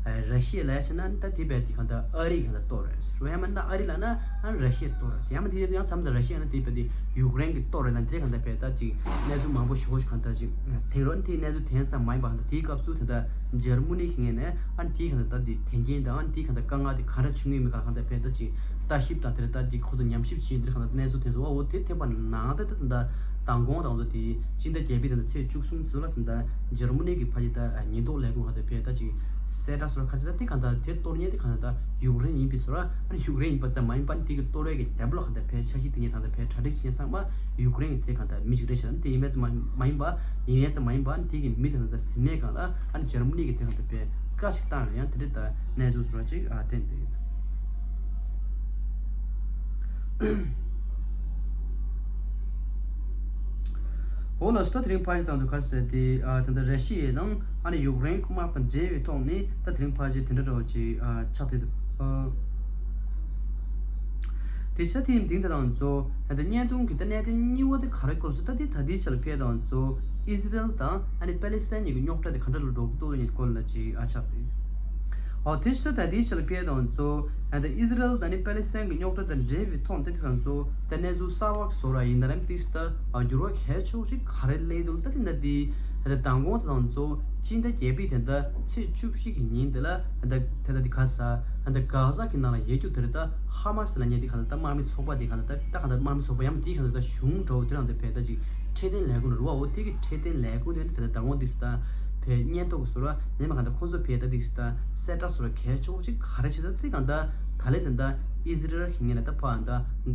ཨ་ར་ཤི་ཡ་ལ་ཡ་བྱས་ན་ད་དེ་བས་དེ་གང་ལྟར་ཨ་རི་གང་ལྟར་གཏོར་རེད་ཟེར་བ་ཡང་མིན་ན་ཨ་རི་ལ་ན་ཨ་ར་ཤི་ཡ་གཏོར་རེད་ཟེར་ཡང་མིན་དེ་ཡང་མཚམས་མཚམས་ར་ཤི་ཡ་ན་དེ་བས་དེ་ཡུཀ་རེན་གི་གཏོར་རེད་ན་དེ་གང་ལྟར་བས་ད་ཅིག་གནས་ཚུལ་མང་པོ་ཞེ་པོ་ཞིག་གང་ལྟར་ཅིག་ཐེངས་རོ་ནི་དེའི་གནས་ཚུལ་དེ་ཡིན་ཙང་མ་ཡིན་པ་གང་ལྟར་དེའི་སྐབས་སུ་དེ་ལྟར་འཇར་མ་ནི་གི་ངོས་ནས་ཨ་ནི་དེའི་གང་ལྟར་ད་དེ་དེ་འགན་དང་ཨ་ནི་དེའི་གང་ལྟར་དཀའ་ངལ་དེ་གང་འདྲ་བྱུང་ངེས་མེད་གང་ལྟར་བས་ད་ཅིག་ལྟ་ཞིབ་དང་དེར་ལྟ་ཅིག་ཁོ་ཚོ་ཉམས་ཞིབ་བྱེད་འདིར་གང་ལྟར་གནས་ཚུལ་དེ་ཚོ་བ་འོ་དེ་ཐེབས་པ་ནང་ད་ད་ད་མདང་དགོང་དང་ཚོ་དེ་སྤྱི་ཟླ་བརྒྱད་པའི་ད་ཚེས་བཅུ་གསུམ་ཚོ་ལ་ད་འཇར་མ་ནི་གི་ཕ་གི་ད་ཉེན་རྟོག་ལས་ཁུངས་གང་ལྟར་བས་ད་ཅིག་གསལ་བསྒྲགས་སོགས་ཁ་ཅིག་ད་དེ་གང་ལྟར་དེ་གཏོར་མཁན་དེ་གང་ལྟར་ཡུཀ་རེན་ཡིན་པའི་ཚོ་ར་ཨ་ནི་ཡུཀ་རེན་ཡིན་པ་ཙམ་མ་ཡིན་པ་དེ་གི་གཏོར་བའི་གི་རྒྱབ་ལོགས་གང་ལྟར་བས་འཆར་གཞི་དེ་ངས་གང་ལྟར་བས་གྲ་སྒྲིག་བྱས་ཚང་མ་ཡུཀ་རེན་གི་དེ་གང་ལྟར་མི་ཞིག་རེད་ཤག་དེ་ཡིན་པ་ཙམ་མ་ཡིན་པ་ཡིན་ཡ་ཙམ་མ་ཡིན་པ་དེ་གི་མི་དེ་གང་ལྟར་ཟིན་མེད་གང་ལ་ཨ་ནི་འཇར་མ་ནི་གི་དེ་གང་ལྟར་བས་བཀའ་ཞིག་བཏང་ཡང་དེ་འདྲ་ད་གནས་ཚུལ་ཚོ་ར་ཅིག་ཨ་བསྟན་ཏེ། འོ་ལགས་སོ། དེ་རིང་ཕལ་ཆེར་དང་དུ་ཁ་གསལ་ཏེ་ཨ་དེ་འདྲ་ར་ཤི་ཡའི་ནང་ཨ་ནི་ཡུཀ་རེན་དམག་དང་འབྲེལ་བའི་ཐོག་ནས་ད་དེ་རིང་ཕལ་ཆེར་དེ་འདྲ་འདྲ་བོ་ཅིག་ཨ་ཆགས་ཏེ་འདུག་ཨ། དེ་ཆ་དེའི་མདུན་དེ་དང་གཙོ་ད་ལྟ་བརྙན་ཐུང་གི་ད་གནད་དོན་གཉིས་པ་དེ་ག་རེ་སྐོར་ཚོ་ད་དེ་ད་ལྟའི་ཆར་ཕེ་དང་གཙོ་ཨི་ཟི་རལ་དང་ཨ་ནི་པ་ལི་སི་ཐན་གཉིས་ཀྱི་རྙོག་དྲ་དེ་ག་འདྲ་ལ་འགྲོ་གི་འདུག་ཡིན་སྐོར་ལ་ཅིག་ཨ་ཆགས་ཏེ། ཨོ་དེ་ཕྱི་ད་དེའི་ཆར་ཕེ་དང་གཙོ་ཨ་ད་ཨི་ཟི་རལ་དང་ནི་པ་ལི་སི་ཐན་གྱི་རྙོག་དྲ་དང་འབྲེལ་བའི་ཐོག་ད་དེ་དང་གཙོ་ད་གནས་ཚུལ་གསར་བ་གི་བཟོ་ར་ཡིན་ན་རམ་ཏིག་ད་ཨ་འགྱུར་བ་གལ་ཆེ་ཤོས་ཅིག་ག་རེ་སླེབས་འདུག་ད་དེ་ད་དེ་ད་ད་མདང་དགོང་དང་གཙོ་སྤྱི་ཟླ་བརྒྱད་པའི་དེ་ད་ཚེས་བཅུ་བཞི་གི་ཉིན་དེ་ལ་ད་དེ་ད་དེ་ག་ས་ད་གྷ་ཟ་གི་ནང་ལ་ཡོད་རྒྱུ་དེ་རེད། ད་ཧ་མ་སི་ལ་ཉེ་དེ་ག་ད་ད་དམག་མི་ཚོགས་པ་དེ་ག་ད་ད་ད་ག་ད་དམག་མི་ཚོགས་པ་ཡང་དེ་ག་ད་ད་གཞུང་འགྲོ་དེ་རང་ད་ཕེ་ད་ཅིག་འཕྲོད་བསྟེན་ལས་ཁུངས་ལ་རུ་བ་འོ་དེ་གི་འཕྲོད་བསྟེན་ལས་ཁུངས་དེ་ནི་དེ་ད་ད་ངོ་དེ་སི་ད་ཕེ་བརྙན་ཐུང་གི་ཟུར་བ་ཉེ་མ་ག་ད་ཁོ་ཚོ་ཕེ་ད་དེ་སི་ད་གསལ་བསྒྲགས་ཟུར་བ་གལ་ཆེ་བོ་ཅིག་ག་རེ་བྱེད་ད་དེ་ག་ད་ད་ལེ་དེ་ད་ཨི་ཟི་རལ་གི་ངོས་ནས་ད་ཕ་ད་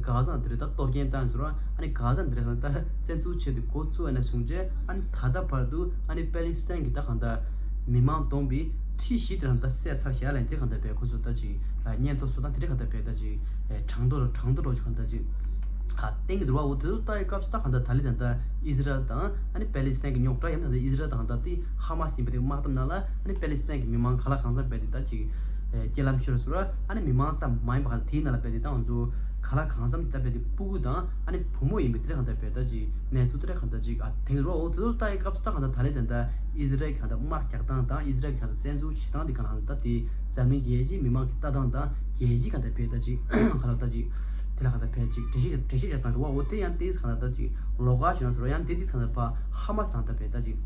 གྷ་ཟ་དེ་རེད་ད་གཏོར་སྐྱོན་བཏང་ཟུར་བ་ཨ་ནི་གྷ་ཟ་དེ་རེད་ད་བཙན་འཛུལ་བྱེད་དུ་འགོ་བཙུགས་ཨ་ན་བཟུང་རྗེས་ཨ་ནི་ད་ལྟ་བར་དུ་ཨ་ནི་པ་ལི་སི་ཐན་གི་ད་ག་ད་མི་མང་བསྡོམས་པའི་ཁྲི་བཞི་དེ་རང་ད་བསད་ཚར་བཞག་ལ་དེ་ག་ད་ཕེ་ཁོ་ཚོ་ད་ཅིག་བརྙན་ཐུང་བཟོ་སྟངས་དེ་རིགས་གང་ལྟར་བས་ད་ཅིག་གྲངས་ཐོ་གྲངས་ཐོ་རོགས་ཅིག་གང་ལྟར་ཅིག་ཨ་བསྟན་གྱི་འདུག་བ། འོ་དེ་ཚོ་ལྟ་བའི་སྐབས་སུ་ད་གང་ལྟར་ད་ལི་དང་ད་ཨི་ཟི་རལ་དང་ཨ་ནི་པེ་ལི་སི་ཐན་གྱི་རྙོག་དྲ་ཡང་ད་ལྟ་ཨི་ཟི་རལ་དང་ད་ལྟ་དེ་ཧ་མ་སི་ཡིན་པ་དེ་དམག་འཐབ་ནང་ལ་ཨ་ནི་པེ་ལི་སི་ཐན་གྱི་མི་མང་ག་ལ་གང་འཚམ་བས་དེ་ད་ཅིག་རྐྱེན་ལམ་ཤོར་སོང་ར། ཨ་ནི་མི་མང་ཙམ་མ་ཡིན་པ་གང་དེའི་ནང་ལ་བས་དེ་ད་ང་ཚོ་ག་ལ་གང་འཚམ་དེ་ད་བས་དེ་སྤུ་གུ་དང་ཨ་ནི་བུ་མོ་ཡིན་པ་དེ་གང་ལྟར་བས་ད་ཅིག་གནས་ཚུལ་དེ་གང་ལྟར་ཅིག་ཨ་དེང་རོགས་འོ་དེ་ཚོ་ལྟ་བའི་སྐབས་སུ་ད་གང་ལྟར་ད་ལི་དང་ད་ཨི་ཟི་རལ་གྱི་གང་ལྟར་དམག་རྒྱག་སྟངས་དང་ཨི་ཟི་རལ་གྱི་གང་ལྟར་བཙན་འཛུལ་བྱེད་སྟངས་དེ་གང་ལ་ད་དེ་འཛམ་གླིང་རྒྱལ་སྤྱིའི་མི་མང་གི་ལྟ་སྟངས་དང་རྒྱལ་སྤྱིའི་གང་ལྟར་བས་ད་ཅིག་གང་ལ་ད་ཅིག་དེ་ལ་གང་ལྟར་བས་ཅིག་འགྲེལ་བཤད་འགྲེལ་བཤད་རྒྱག་སྟངས་རེད་བ། འོ་དེ་ཡང་དེ་གང་ལ་ད་ཅིག་ལོགས་ཀ་ཞིག་ཡང་ཟེར་བ་ཡང་དེ་དེ་གང་ལྟར་བ་ཧ་མ་སི་གང་ལྟར་བས་ད་ཅིག་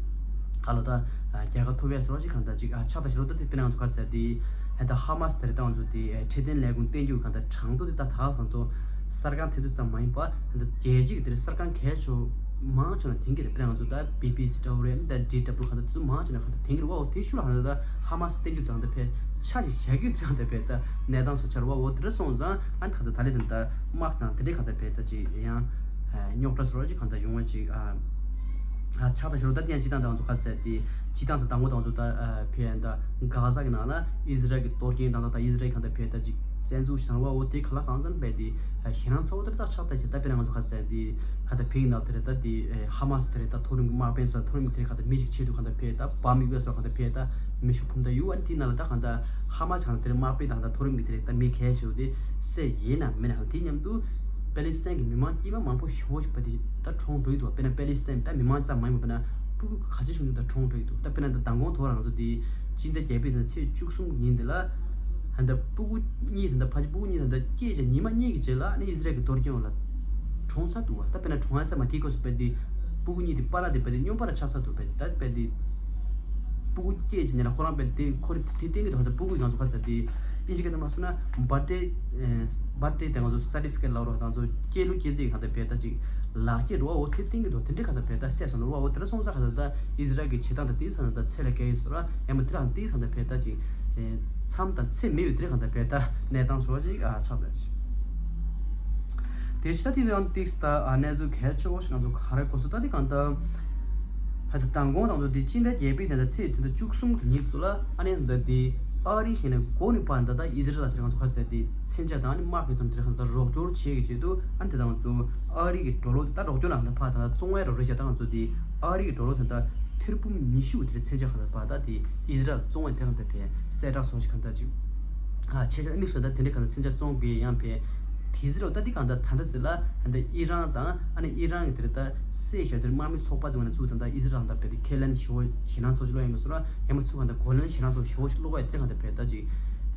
གང་ལ་ད་རྒྱལ་ཁ་ཐོབ་ཡ་ཟེར་བ་ཅིག་གང་ལྟར་ཅིག་ཨ་ཆགས་ད་ཞིག་ལོ་ད་དེ་དཔེར་ན་ང་ཚོ་ག་ཟེར་དེ་ཧེ་ད་ཧ་མ་སི་དེ་རེད་ད་ང་ཚོ་དེ་འཕྲོད་བསྟེན་ལས་ཁུངས་བསྟན་རྒྱུ་གང་ལྟར་གྲངས་ཐོ་དེ་ད་ད་གང་ཚོ་གསར་ཁང་ཐེ་དུ་ཙམ་མ་ཡིན་པ་ཧེ་ད་རྒྱལ་སྤྱི་གི་དེ་རེད་གསར་ཁང་གལ་ཆེ་བོ་མང་ཆེ་ན་དེང་གི་རེད། དཔེར་ན་ང་ཚོ་ད་བི་བི་སི་འདྲ་བོ་རེད་ད་ཌི་ཌབ་ལུ་གང་ལྟར་དེ་ཚོ་མང་ཆེ་ན་གང་ལྟར་དེང་གི་རེད་བ། འོ་དེ་ཤུ་ལ་གང་ལྟར་ད་ཧ་མ་སི་བསྟན་རྒྱུ་དང་ད་ཕེ་ཆ་ཞིག་བཞག་རྒྱུ་དེ་གང་ལྟར་ཕེ་ད་གནས་སྟངས་སུ་ཆར་བ། འོ་དེ་འདྲ་སོང་ཙང་ཨ་ནི་གང་ལྟར་ད་ལེ་དང་ད་དམག་དང་དེ་འདྲའི་གང་ལྟར་ཕེ་ད་ཅིག་ཡང་རྙོག་དྲ་སོ་ར་ཅིག་གང་ལྟར་ཡོང་བ་ཅིག་ཨ་ཆགས་ད་ཤོར་ད་དེ་ཡང་སྤྱི་བཏང་ད་ང་ཚོ་ག་ཟེར་ཏེ་སྤྱི་བཏང་ད་དང་པོ་ད་ང་ཚོ་ད་ཕེ་ད་གྷ་ཟ་གི་ནང་ལ་ཨི་ཟི་རལ་གི་གཏོར་སྐྱོན་དང་ད་ད་ཨི་ཟི་རལ་གང་ལྟར་ཕེ་ད་ཅིག་བཙན་འཛུལ་ཞིག་བཏང་བ། འོ་དེ་ག་ལ་གང་འཚམ་བས་ཏེ་ཞེ་སྣང་ཚ་བོ་དེར་ད་ཆགས་ད་ཅིག་ད་དཔེར་ན་ང་ཚོ་ག་ཟེར་ཏེ་ག་ད་ཕེ་གི་ནང་དེར་ད་དེ་ཧ་མ་སི་དེར་ད་མཐོ་རིམ་གི་དམག་དཔོན་སོགས་མཐོ་རིམ་གི་དེར་ག་ད་མི་ཞིག་ཆེད་དུ་ག་ད་ཕེ་ད་བ་མི་དགོས་སོགས་ག་ད་ཕེ་ད་མི་ཤུགས་ཕུམ་ད་ཡུ་ཨན་དེའི་ནང་ལ་ད་གང་ད་ཧ་མ་སི་གང་དེར་དམག་དཔོན་དང་ད་མཐོ་རིམ་གི་དེར་ད་མི་གལ་ཆེ་བོ་དེ་སེ་ཡིན་ན་མིན་ན་གང་དེ་མཉམ་དུ་པེ་ལི་སི་ཐན་གི་མི་མང་སྐྱེས་པ་མང་པོ་ཞེ་པོ་ཞིག་པ་དེ་ད་གྲོངས་འགྲོ་ཡི་འདུག་དཔེར་ན་པེ་ལི་སི་ཐན་ད་མི་མང་ཙམ་མ་ཡིན་པ་དཔེར་ན་སྤུ་གུ་ག་ཚོད་ཆུང་ཆུང་ད་གྲོངས་འགྲོ་ཡི་འདུག་ད་དཔེར་ན་ད་མདང་དགོང་ཐོག་རང་ཚོ་དེ་སྤྱི་ཟླ་བརྒྱད་པའི་ཚེས་བཅུ་གསུམ་ཉིན་དེ་ལ་ད་ལྟ་སྤུ་གུ་གཉིས་ད་ལྟ་ཕ་ཆེ་སྤུ་གུ་གཉིས་ད་ལྟ་སྐྱེས་ཀྱང་ཉི་མ་གཉིས་ཀྱི་རྗེས་ལ་ནི་ཨི་ཟི་རལ་གྱི་གཏོར་སྐྱོན་འོག་ལ་གྲོངས་ཚར་འདུག་བ། ད་དཔེར་ན་གྲོངས་ཡ་ས་མ་དེའི་སྐབས་སུ་དཔེ་དེ་སྤུ་གུ་གཉིས་དེ་པཱ་ལགས་དེ་དཔེ་དེ་སྨྱོན་པ་ར་ཆགས་ཚར་འདུག་དཔེ་དེ་ད་དཔེ་དེ་སྤུ་གུ་སྐྱེས་ཀྱི་ཉིན་ལ་ཁོ་རང་དཔེ་དེ་ཁོ་རེ་དེ་བསྟན་གྱི་འདུག་ཧ་ས་སྤུ་གུ་ཡང་ཚོ་ཁ་ས་དེ། ཨིན་ཇི་སྐད་ནང་མ་སོང་ན་བར་ཌེ་བར་ཌེ་དེ་ང་ཚོ་སར་ཊི་ཕི་ཀེཊ་ལབ་རོགས། ང་ཚོ་སྐྱེས་ལོ་སྐྱེས་ཚེས་གང་ལྟར་བས་ད་ཅིག་ལག་འཁྱེར་རོ་འོ་དེ་སྟེང་གི་འདུག་དེ་འདྲའི་གང་ལྟར་བས་ད་བསད་སོང་རོ་འོ་དེ་འདྲ་སོང་ཙང་གང་ལྟར་ད་ཨི་ཟི་རལ་གྱི་བྱེད་སྟངས་དང་དེའི་ས་ནས་ད་ཚེ་ལ་སྐྱེལ་ཡོད་སོ་ར་ཡང་མ་དེ་རང་དེའི་ས་ནས་བས་ད་ཅིག་མཚམས་དང་ཚེ་མི་ཡོད་དེ་རེ་གང་ལྟར་བས་ད་གནས་སྟངས་སོགས་ཅིག་ཨ་ཆགས་པ་རེད། དེ་ཕྱི་ད་དེ་ཡང་ཏིག་ད་ཨ་གནས་ཚུལ་གལ་ཆེ་བོ་ཞིག་ང་ཚོ་ག་རེ་གོ་སོང་ད་དེ་གང་ལྟར། ཧ་ད་མདང་དགོང་དང་ཚོ་དེ་སྤྱི་ཟླ་བརྒྱད་པའི་དེ་འདྲ་ཚེས་དེ་འདྲ་བཅུ་གསུམ་གི་ཉིན་ཚོ་ལ་ཨ་ནི་འདི་དེ་ཨ་རི་ཞིག་ནས་འགོ་ནས་ཕར་འདི་ལྟར་ཨི་ཟི་རལ་ལ་དེ་ང་ཚོ་ག་ཟེར་དེ་མཚོན་ཆ་དང་ཨ་ནི་དམག་གི་དོན་དེ་གང་ལྟར་རོགས་སྐྱོར་བྱེད་ཀྱི་ཆེད་དུ་ཨ་ནི་དེ་དང་ཚོ་ཨ་རི་གི་ཌོ་ལར་ད་རོགས་སྐྱོར་ལ་འདི་ཕར་ད་བཙོང་བའི་རོགས་རེད་བྱ་ད་ང་ཚོ་དེ་ཨ་རི་གི་ཌོ་ལར་དེ་འདྲ་ཐེར་འབུམ་ཉི་ཤུ་དེ་འདྲ་མཚོན་ཆ་གང་ལྟར་ཕར་ད་དེ་ཨི་ཟི་རལ་བཙོང་བའི་དེ་གང་ལྟར་ཕར་གསལ་བསྒྲགས་སོགས་ཤིག་གང་ལྟར་ཅིག་ཨ་ཆེ་ཆེ་དམིགས་སུ་ད་དེ་འདྲ་གང་ལྟར་མཚོན་ཆ་བཙོང་དགོས་ཡང་ཕར་དེ་ཟེར་རོ་ད་འདི་གང་ལྟར་ད་ལྟ་ཟེར་ལ་ཨ་འདི་ཨི་རན་དང་ཨ་ནི་ཨི་རན་གྱི་དེར་ད་སྲིད་ཞབས་དེར་དམག་མི་ཚོགས་པ་ཚོ་ནས་ཚུགས་དང་ད་ཨི་ཟི་རལ་དང་བལ་དེ་ཁས་ལེན་ཞུ་བ་ཞེད་སྣང་ཚོགས་ཞིག་བློ་ཡིན་པ་སོ་ར་ཡང་མ་ཚུགས་གང་ལྟར་གོ་ལན་ཞེད་སྣང་ཚོགས་ཞུ་བ་ཞིག་བློ་བ་དེ་གང་ལྟར་བལ་ད་ཅིག་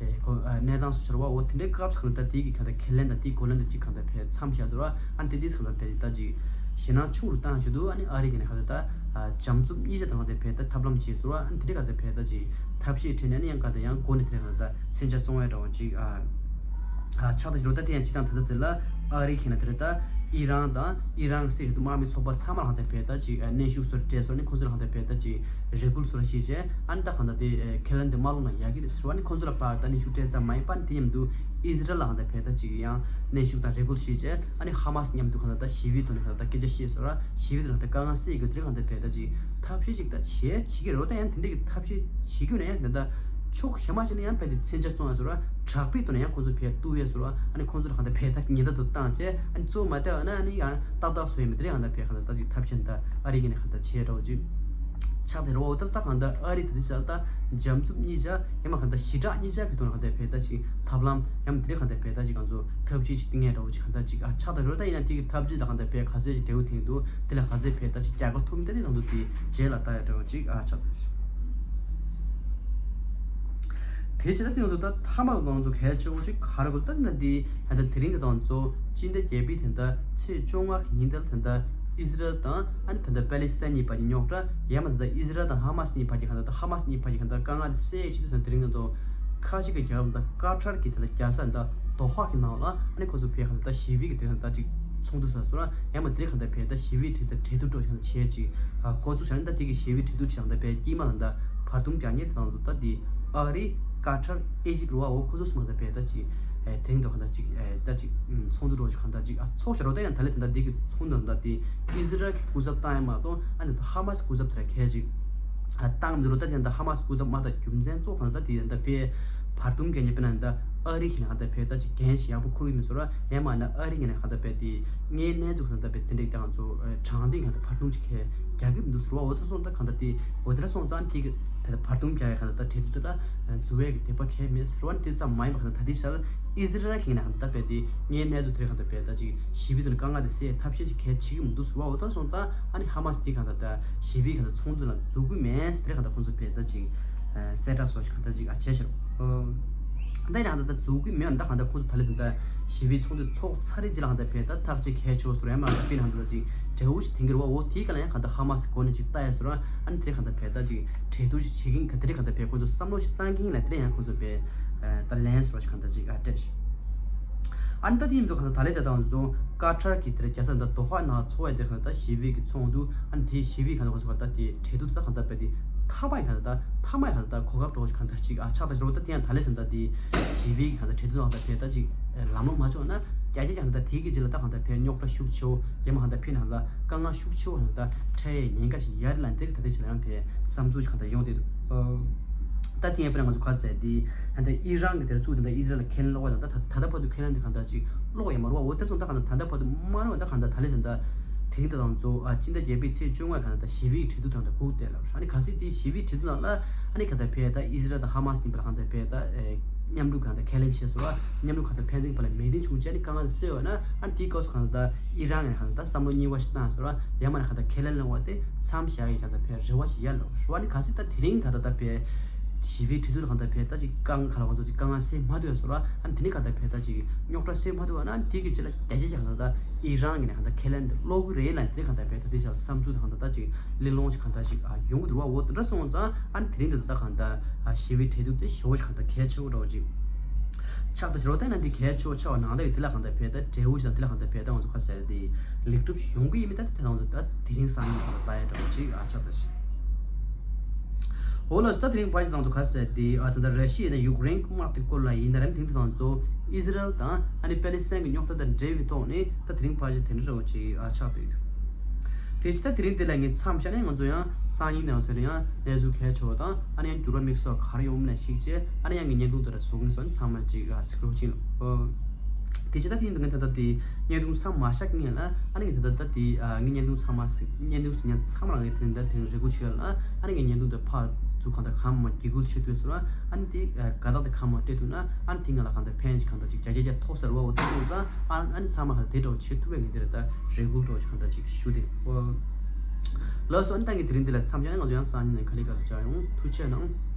ཨེ་ཁོ་ཨ་གནས་སྟངས་སུ་གྱུར་བ་འོ་དེ་འདྲའི་སྐབས་སུ་གང་ལྟར་ད་དེ་གི་གང་ལྟར་ཁས་ལེན་དང་དེའི་གོ་ལན་དེ་ཅིག་གང་ལྟར་བལ་མཚམས་བཞག་ཚོ་ར་ཨ་ནི་དེ་དེ་གང་ལྟར་བལ་ད་ཅིག་ཞེད་སྣང་ཆུང་རུ་བཏང་ཞུ་དུ་ཨ་ནི་ཨ་རི་གི་ནས་གང་ལྟར་ད་ཨ་འཇམ་རྩུབ་གཉིས་ཆ་དང་དེ་བས་ད་ཐབས་ལམ་བྱས་སོ་ཨ་ནི་དེ་འདྲ་ག་དེ་བས་ད་ཅིག་ཐབས་ཤེས་ཁྲིད་ནས་ཨ་ནི་ཡང་ག་དེ་ཡང་སྒོ་ནས་དེ་འདྲ་ག་ད་མཚོན་ཆ་བཙོང་བའི་འདྲ་བོ་ཅིག་ཨ་ཨ་ཆགས་ད་ཞིག་རོ་ད་དེ་ཡང་ཅི་དང་ད་ད་ཟེར་ལ་ཨ་རི་ཁྱེད་ན་དེ་རེད་ད་ཨི་རན་དང་ཨི་རན་སྲིད་གཞུང་དུ་དམག་མི་ཚོགས་པ་ཚང་མ་ལ་གང་དེ་བས་ད་ཅིག་གནོན་ཤུགས་སོར་སྤྲད་སོ་ཨ་ནི་ཁོང་ཚོ་ལ་གང་དེ་བས་ད་ཅིག་རེ་སྐུལ་སོར་ཤེས་བྱས་ཨ་ནི་ད་གང་ད་དེ་ཁས་ལེན་དེ་མ་ལོང་ན་ཡག་གི་རེད་ཟེར་བ་ནི་ཁོང་ཚོ་ལ་ཕར་ད་གནོན་ཤུགས་སྤྲད་ཙམ་མ་ཡིན་པ་ནི་དེ་མཉམ་དུ་ཨི་ཟི་རལ་ལ་གང་དེ་བས་ད་ཅིག་ཡང་གནོན་ཤུགས་དང་རེ་སྐུལ་ཤེས་བྱས། ཨ་ནི་ཧ་མ་སི་མཉམ་དུ་གང་ལྟར་ད་ཞི་བའི་ཐོག་ནས་གང་ལྟར་ད་སྐད་ཆ་བཤད་སོང་ར་ཞི་བའི་ཐོག་ནས་ད་དཀའ་ངལ་སེལ་དགོས་དེ་རིང་གང་ལྟར་བས་ད་ཅིག་ཐབས་ཤེས་ཅིག་ད་བྱས་བྱེད་ཀྱི་རེད་ད་ཡང་དེ་འདྲ་གི་ཐབས་ཤེས་བྱེད་རྒྱུ་ན་ཡང་ད་ལྟ་ཕྱོགས་གཞན་མ་ཞིག་ནས་ཡང་བས་ད་མཚོན་ཆ་བཙོང་ཡ་སོང་ར་དྲག་པོའི་ཐོག་ནས་ཡང་ཁོང་ཚོ་བས་གཏུག་ཡ་སོང་ར་ཨ་ནི་ཁོང་ཚོ་ལ་གང་ལྟར་བས་ད་ཉེན་བརྡ་དུ་བཏང་བྱས་ཨ་ནི་གཙོ་བོ་མ་བལྟས་པ་ན་ཨ་ནི་ཡང་ཏག་ཏག་བཟོ་ཡ་མི་དེ་རིང་གང་ལྟར་བས་གང་ལྟར་ད་ཅིག་ཐབས་ཤེས་ད་ཨ་རི་གི་ནས་གང་ལྟར་བྱས་འདྲ་བོ་ཅིག་ཆགས་དེ་རེད་བ། འོ་ད་ལྟ་གང་ལྟར་ཨ་རི་ད་ལྟ་ཆགས་ད་འཇམ་རྩུབ་གཉིས་ཆ་ཡང་མ་གང་ལྟར་ཞི་དྲག་གཉིས་ཆ་གི་ཐོག་ནས་གང་ལྟར་བས་ད་ཅིག་ཐབས་ལམ་ཡང་དེ་ལས་གང་ལྟར་བས་ད་ཅིག་གང་ཚོ་ཐབས་ཇུས་ཅིག་བཏིང་ངེས་འདྲ་བོ་ཅིག་གང་ལྟར་ཅིག་ཨ་ཆགས་ད་རོ་ད་ཡིན་ན་དེ་གི་ཐབས་ཇུས་ལ་གང་ལྟར་བས་ག་ཚད་ཅིག་འབྲས་བུ་ཐོན་འདུག་དེ་ལ་ག་ཚད་བས་ད་ཅིག་རྒྱལ་ཁ་ཐོབ་མི་ད་དེ་གང་ཚོ་དེ་རྗེས་ལ་ལྟ་ཡ་འདྲ་བོ་ཅིག་ཨ་ཆགས་ད་ཅིག་དེ་བྱས་ད་དེ་ང་ཚོ་ད་མཐའ་མ་ལ་ང་ཚོ་གལ་ཆེ་བོ་ཅིག་ག་རེ་དགོས་ད་ན་དེ་ད་ལྟ་དེ་རིང་གི་ད་ང་ཚོ་སྤྱི་ཟླ་བརྒྱད་པའི་དེ་ད་ཚེས་བཅོ་ལྔ་གི་ཉིན་དེ་ལ་དེ་ད་ཨི་ཟི་རལ་དང་ཨ་ནི་ད་ལྟ་པེ་ལི་སི་ཐན་གཉིས་བར་གྱི་རྙོག་དྲ་ཡང་མ་ད་ལྟ་ཨི་ཟི་རལ་དང་ཧ་མ་སི་གཉིས་བར་གྱི་གང་ལྟར་ད་ཧ་མ་སི་གཉིས་བར་གྱི་གང་ལྟར་དཀའ་ངལ་དེ་སེལ་ཡས་ཆེད་དུ་དེ་རིང་ང་ཚོ་ཁ་ཅིག་གི་རྒྱལ་ཁབ་ད་ཀ་ཊར་གྱི་དེ་ད་རྒྱལ་ས་ད་དོ་ཧ་གི་ནང་ལ་ཨ་ནི་ཁོ་ཚོ་བས་གང་ལྟར་ཞི་བའི་གི་དེ་ད་ཅིག་ཚོགས་འདུ་ས་སོ་ལ་ཡང་མ་དེ་གང་ལྟར་བས་ད་ཞི་བའི་གྲོས་ད་གྲོས་བསྡུར་འགྲོ་བཞིན་བྱས་ཅིག་འགོ་བཙུགས་བྱས་ནས་ད་དེ་གི་ཞི་བའི་གྲོས་བསྡུར་བྱས་ད་བས་དཀྱིལ་མ་ལ་ད་བར་འདུམ་རྒྱག་མཁན་དེ་ད་ང་ཚོ་ད་དེ་ཨ་རི་ཀ་ཊར་ཨེ་ཇིབ་རུ་བ་འོ་ཁོ་ཚོ་སུ་མ་ད་བས་ད་ཅིག་དེ་རིང་ད་གང་ལྟར་ཅིག་ད་ཅིག་ཚོགས་འདུ་འགྲོ་ཅིག་གང་ལྟར་ཅིག་ཨ་ཚོགས་བྱ་རོགས་ད་ཡང་ད་ལེ་དེ་འདྲ་དེ་གི་ཚོགས་འདུ་ད་དེ་ཨི་ཟི་རལ་གི་སྐུ་ཚབ་བཏང་ཡ་མ་གཏོགས་ཨ་ནི་ད་ཧ་མ་སི་སྐུ་ཚབ་དེ་ར་གལ་ཅིག་ཨ་བཏང་མི་འདུག་རོ། ད་དེ་ད་ཧ་མ་སི་སྐུ་ཚབ་མ་ད་རྒྱུ་མཚན་གཙོ་བོ་གང་ལྟར་ད་དེ་ད་དཔེ་བར་འདུམ་རྒྱག་མཁན་དཔེར་ན་ད་ཨ་རི་གི་ནས་གང་ལྟར་བས་ད་ཅིག་འགན་ཞིག་ཡག་པོ་འཁུར་གི་མི་ཚོར་ར་ཡང་མ་ན་ཨ་རི་གི་ནས་གང་ལྟར་བས་དེ་ངའི་གནས་ཚུལ་གང་ལྟར་བས་དེ་འདྲ་ད་ང་ཚོ་དྲང་བདེན་གང་ལྟར་བར་འདུམ་ཅིག་གལ་རྒྱག་གི་མི་འདུག་ཟེར་བ་འོ་ད་སོང་ད་གང་ལྟར་དེ་འོ་དེ་འདྲ་སོང་ཙང་དེ་གི་དེ་ལ་བར་འདུམ་རྒྱག་ཡ་གང་ལྟར་ད་གྲོས་བསྡུར་དེ་ལ་འཛུལ་བའི་གི་དད་པ་གལ་མེད་ཟེར་བ་ནི་དེ་ཙམ་མ་ཡིན་པ་གང་ལྟར་ད་དེ་ཤར་ཨི་ཟི་རལ་གྱི་ནས་གང་ལྟར་བས་དེ་ངའི་གནས་ཚུལ་དེ་གང་ལྟར་བས་ད་ཅིག་ཞི་བའི་དོན་དཀའ་ངལ་དེ་སེལ་ཐབས་ཤེས་ཅིག་གལ་ཆེ་གི་མི་འདུག་ཟེར་བ་འོ་ད་སོང་ཙང་ཨ་ནི་ཧ་མ་སི་དེ་གང་ལྟར་ད་ཞི་བའི་གང་ལྟར་ཚོགས་འདུ་ལ་འཛུལ་གི་མེད་ཟེར་དེ་གང་ལྟར་ཁོང་ཚོ་བས་ད་ཅིག་གསལ་བསྒྲགས་སོགས་ཤིག་གང་ལྟར་ཅིག་ཨ་བྱས་ཤར་འོ། ད་ཡིན་ན་ད་ད་འཛུགས་ཀྱི་མེད་ད་གང་ལྟར་ཁོང་ཚོ་ད་ལས་ད་ད་ཞི་བའི་ཚོགས་འདུ་ཚོགས་ཚར་རེ་ཅི་ལ་གང་ལྟར་བས་ད་ཐག་གཅིག་གལ་ཆེ་བ་སོ་ར་ཡང་མ་ད་དཔེ་ན་གང་ལྟར་ཅིག་འབྲས་བུ་ཞིག་འཐེན་གྱི་རེད་བ། འོ་དེའི་སྐབས་ལ་ཡང་གང་ལྟར་ཧ་མ་སི་འགོ་ནས་ཅིག་ལྟ་ཡ་སོ་ར་ཨ་ནི་དེ་གང་ལྟར་བས་ད་ཅིག་གྲོས་བསྡུར་ཞིག་བྱེད་ཀྱིན་ག་དེ་རེད་གང་ལྟར་བས་ཁོང་ཚོ་བསམ་བློ་ཞིག་བཏང་གིན་ལ་དེ་ལ་ཡང་ཁོང་ཚོ་བས་ད་ལན་སོ་ར་ཞིག་གང་ལྟར་ཅིག་ཨ་སྤྲད་ཤིག་ཨ་ནི་ད་དེ་ཡིན་དུས་གང་ལྟར་ད་ལས་ད་དང་ཚོ་ཀ་ཊར་གྱི་དེ་རྒྱལ་ས་ད་དོ་ཧ་ནང་ཚོགས་པའི་དེ་གང་ལྟར་ཞི་བའི་གི་ཚོགས་འདུ་ཨ་ནི་དེ་ཞི་བའི་གང་ལྟར་ཁོང་ཚོ་གང་ལྟར་དེ་གྲོས་བསྡུར་ད་གང་ལྟར་བས་དེ་མཐའ་མ་ཡི་གང་ལྟར་མཐའ་མ་ཡི་གང་ལྟར་གོ་སྐབས་འགྲོ་ཞིག་གང་ལྟར་ཅིག་ཨ་ཆགས་ད་ཞི་རོ་ད་དེ་ཡང་ད་ལས་ད་ད་དེ་ཞི་བའི་གི་གང་ལྟར་གྲོས་བསྡུར་གང་ལྟར་བས་ད་ཅིག་ལམ་ལྷོང་མ་བྱུང་ན་རྒྱ་རྒྱ་གང་ལྟར་དེ་གི་རྗེས་ལ་ད་གང་ལྟར་བས་རྙོག་དྲ་ཤུགས་ཆེ་བོ་ཡང་མ་གང་ལྟར་ཕི་ནང་ལ་དཀའ་ངལ་ཤུགས་ཆེ་བོ་གང་ལྟར་འཕྲད་ཡའི་ཉེན་ཁ་ཞིག་ཡར་ལ་འདིར་ད་ལྟ་ཅི་ལ་ཡང་ཕའི་བསམ་ཚུལ་ཞིག་གང་ལྟར་ཡོང་བསྡད་འདུག་ཨོ། ད་དེ་ཡང་དཔེར་ན་ང་ཚོ་ག་ཟེར་དེ་ད་ལྟ་ཨི་རན་གྱི་དེར་ཚུགས་དེ་འདྲ་ཨི་ཟི་རལ་ལ་ཁས་ལེན་ཀློག་པ་དང་ད་ད་ལྟ་བར་དུ་ཁས་ལེན་དེ་གང་ལྟར་ཅིག་ཀློག་ཡ་མ་རུང་བ་འོ་དེར་སོང་ད་གང་ལྟར་ད་ལྟ་བར་དུ་མ་རུང་བ་ད་གང་ལྟར་ད་ལྟ་དེ་འདྲ་དེ་རིང་ད་དང་ཚོ་ཨ་སྤྱི་ཟླ་བརྒྱད་པའི་ཚེས་བཅོ་ལྔ་གང་ལྟར་ཞི་བའི་གྲོས་བསྡུར་དང་ད་སྒུག་བསྡད་ལབ་ཨ་ནི་གལ་སྲིད་དེ་ཞི་བའི་གྲོས་བསྡུར་ནང་ལ་ཨ་ནི་གང་ལྟར་ཕའི་ད་ཨི་ཟི་རལ་དང་ཧ་མ་སི་ཡིན་པ་ལ་གང་ལྟར་ཕའི་ད་མཉམ་རུབ་གང་ལྟར་ཁས་ལེན་བྱས་སོང་ལ་མཉམ་རུབ་གང་ལྟར་ཕན་ཚུན་བར་ལ་མོས་མཐུན་བྱུང་བྱས་ནས་དཀའ་ངལ་སེལ་བ་ན་ཨ་ནི་དེའི་སྐབས་སུ་གང་ལྟར་ཨི་རན་ཡང་གང་ལྟར་བསམ་བློ་གཉིས་པ་ཞིག་བཏང་སོང་ལ་ཡང་མ་ན་གང་ལྟར་ཁས་ལེན་གནང་བ་དེ་མཚམས་བཞག་ཡི་གང་ལྟར་ཕན་རེ་བ་ཞིག་ཡར་ལ་རེ་བ་ནི་གལ་སྲིད་ད་དེ་རིང་གང་ལྟར་ད་ཕན་ཞི་བའི་གྲོས་བསྡུར་གང་ལྟར་ཕན་ད་ཅིག་དཀའ་ངལ་ག་ལ་བ་ཚོ་ཅིག་དཀའ་ངལ་སེལ་མ་ཐུབ་ཡ་སོང་ལ་ཨ་ནི་དེ་ནི་གང་ལྟར་ཕན་ད་ཅིག་རྙོག་དྲ་སེལ་མ་ཐུབ་བ་ན་ཨ་ནི་དེ་གི་རྗེས་ལ་རྒྱ་རྒྱ་གང་ལྟར་ད་ཨི་རན་གི་ནས་གང་ལྟར་ཁས་ལེན་དེ་ཀློག་གི་རེད་ལ་དེ་གང་ལྟར་ཕན་ད་དེ་ཅག་བསམ་ཚུལ་དང་གང་ལྟར་ད་ཅིག་གླེང་སློང་ཞིག་གང་ལྟར་ཅིག་ཡོང་གི་འདུག་བ། འོ་དེ་འདྲ་སོང་ཙང་ཨ་ནི་དེ་རིང་འདི་ད་ད་གང་ལྟར་ཞི་བའི་གྲོས་བསྡུར་དེ་ཞི་བ་ཞིག་གང་ལྟར་གལ་ཆེ་བོ་འདྲ་བོ་ཅིག་ཆགས་ད་ཕྱི་རོལ་བལྟས་ན་འདི་གལ་ཆེ་བོ་ཆགས་པ་ནང་ལྟ་གི་དེ་ལ་གང་ལྟར་ཕེ་ད་འབྲས་བུ་ཞིག་དང་དེ་ལ་གང་ལྟར་ཕེ་ད་ང་ཚོ་ཁ་གསལ་དེ་ལེགས་གྲུབ་ཡོང་གི་ཡིན་མིན་ད་དེ་ང་ཚོ་ད་དེ་རིང་སང་ཉིན་གང་ལྟར་ལྟ་ཡ་འདྲ་བོ་ཅིག་ཨ་ཆགས་ད་ཞིག་འོ་ལགས་སོ། ད་དེ་རིང་ཕལ་ཆེར་ང་ཚོ་ཁ་གསལ་དེ་ཨ་ད་ད་ར་ཤི་ཡ་དང་ཡུཀ་རེན་དམག་དེ་སྐོར་ལ་ཡིན་ད་རེད། དེ་རིང་དེ་ང་ཚོ་ཨི་ཟི་རལ་དང་ཨ་ནི་པེ་ལི་སི་ཐན་གྱི་རྙོག་དྲ་དང་འབྲེལ་བའི་ཐོག་ནས་ད་དེ་རིང་ཕལ་ཆེར་དེ་འདྲ་འདྲ་བོ་ཅིག་ཨ་ཆགས་འདུག་དེ་ཕྱི་ད་དེ་རིང་དེ་ལ་ངས་མཚམས་བཞག་ནས་ང་ཚོ་ཡང་སང་ཉིན་ནས་ང་ཚོ་ཡང་གནས་ཚུལ་གལ་ཆེ་བ་དང་ཨ་ནི་ཡང་འགྱུར་བ་དམིགས་བསལ་ག་རེ་ཡོང་མིན་ལ་གཞིགས་བྱས་ཨ་ནི་ཡང་ངའི་བརྙན་ཐུང་དེ་ལ་གཟུགས་ངན་སོགས་ཚང་མ་ཅིག་གཟིགས་རོགས་གྱིས། དེ་ཕྱི་ད་དེ་ཡིན་དུས་ངས་ད་ལྟ་དེ་བརྙན་ཐུང་མཚམས་མ་བཞག་གི་ངེས་ལ་ཨ་ནི་ངས་ད་ལྟ་ད་དེ་ངའི་བརྙན་ཐུང་ཚང་མ་གཟིགས་བརྙན་ཐུང་གཟིགས་མཁན་ཚང་མ་ལ་ངས་དེ་རིང་ད་དེ་རིང་རེ་སྐུལ་ཞུ་ཡ་ལ་ཨ་ནི་ངའི་བརྙན་ཐུང་དེ་ཕར་ཚུར་གང་ལྟར་གང་མང་འགྱིག་ཁུག་བྱེད་ཐུབ་སོང་ཨ་ནི་དེ་དགའ་རྟགས་དེ་གང་མང་སྤྲད་ཐུབ་ན་ཨ་ནི་དེ་ང་ལ་གང་ལྟར་ཕན་ཅིག་གང་ལྟར་ཅིག་བརྒྱ་བརྒྱ་བརྒྱ་ཐོགས་ཟེར་བ་འོ་དེ་སོང་ཙང་ཨ་ནི་ཚང་མ་གང་ལྟར་དེ་འདྲ་བོ་བྱེད་ཐུབ་པའི་ངས་དེ་རེད་ད་རེ་སྐུལ་འདྲ་བོ་ཅིག་གང་ལྟར་ཅིག་ཞུ་དེ་ཨོ། ལགས་སོ། ཨ་ནི་ད་ངས་དེ་རིང་འདི་ལ་མཚམས་བཞག་ན་ང་ཚོ་ཡང་སང་ཉིན་ནས་ག་ལེ་ག་ལེ་བཅར་ཡོང་། ཐུགས་རྗེ་གནང་།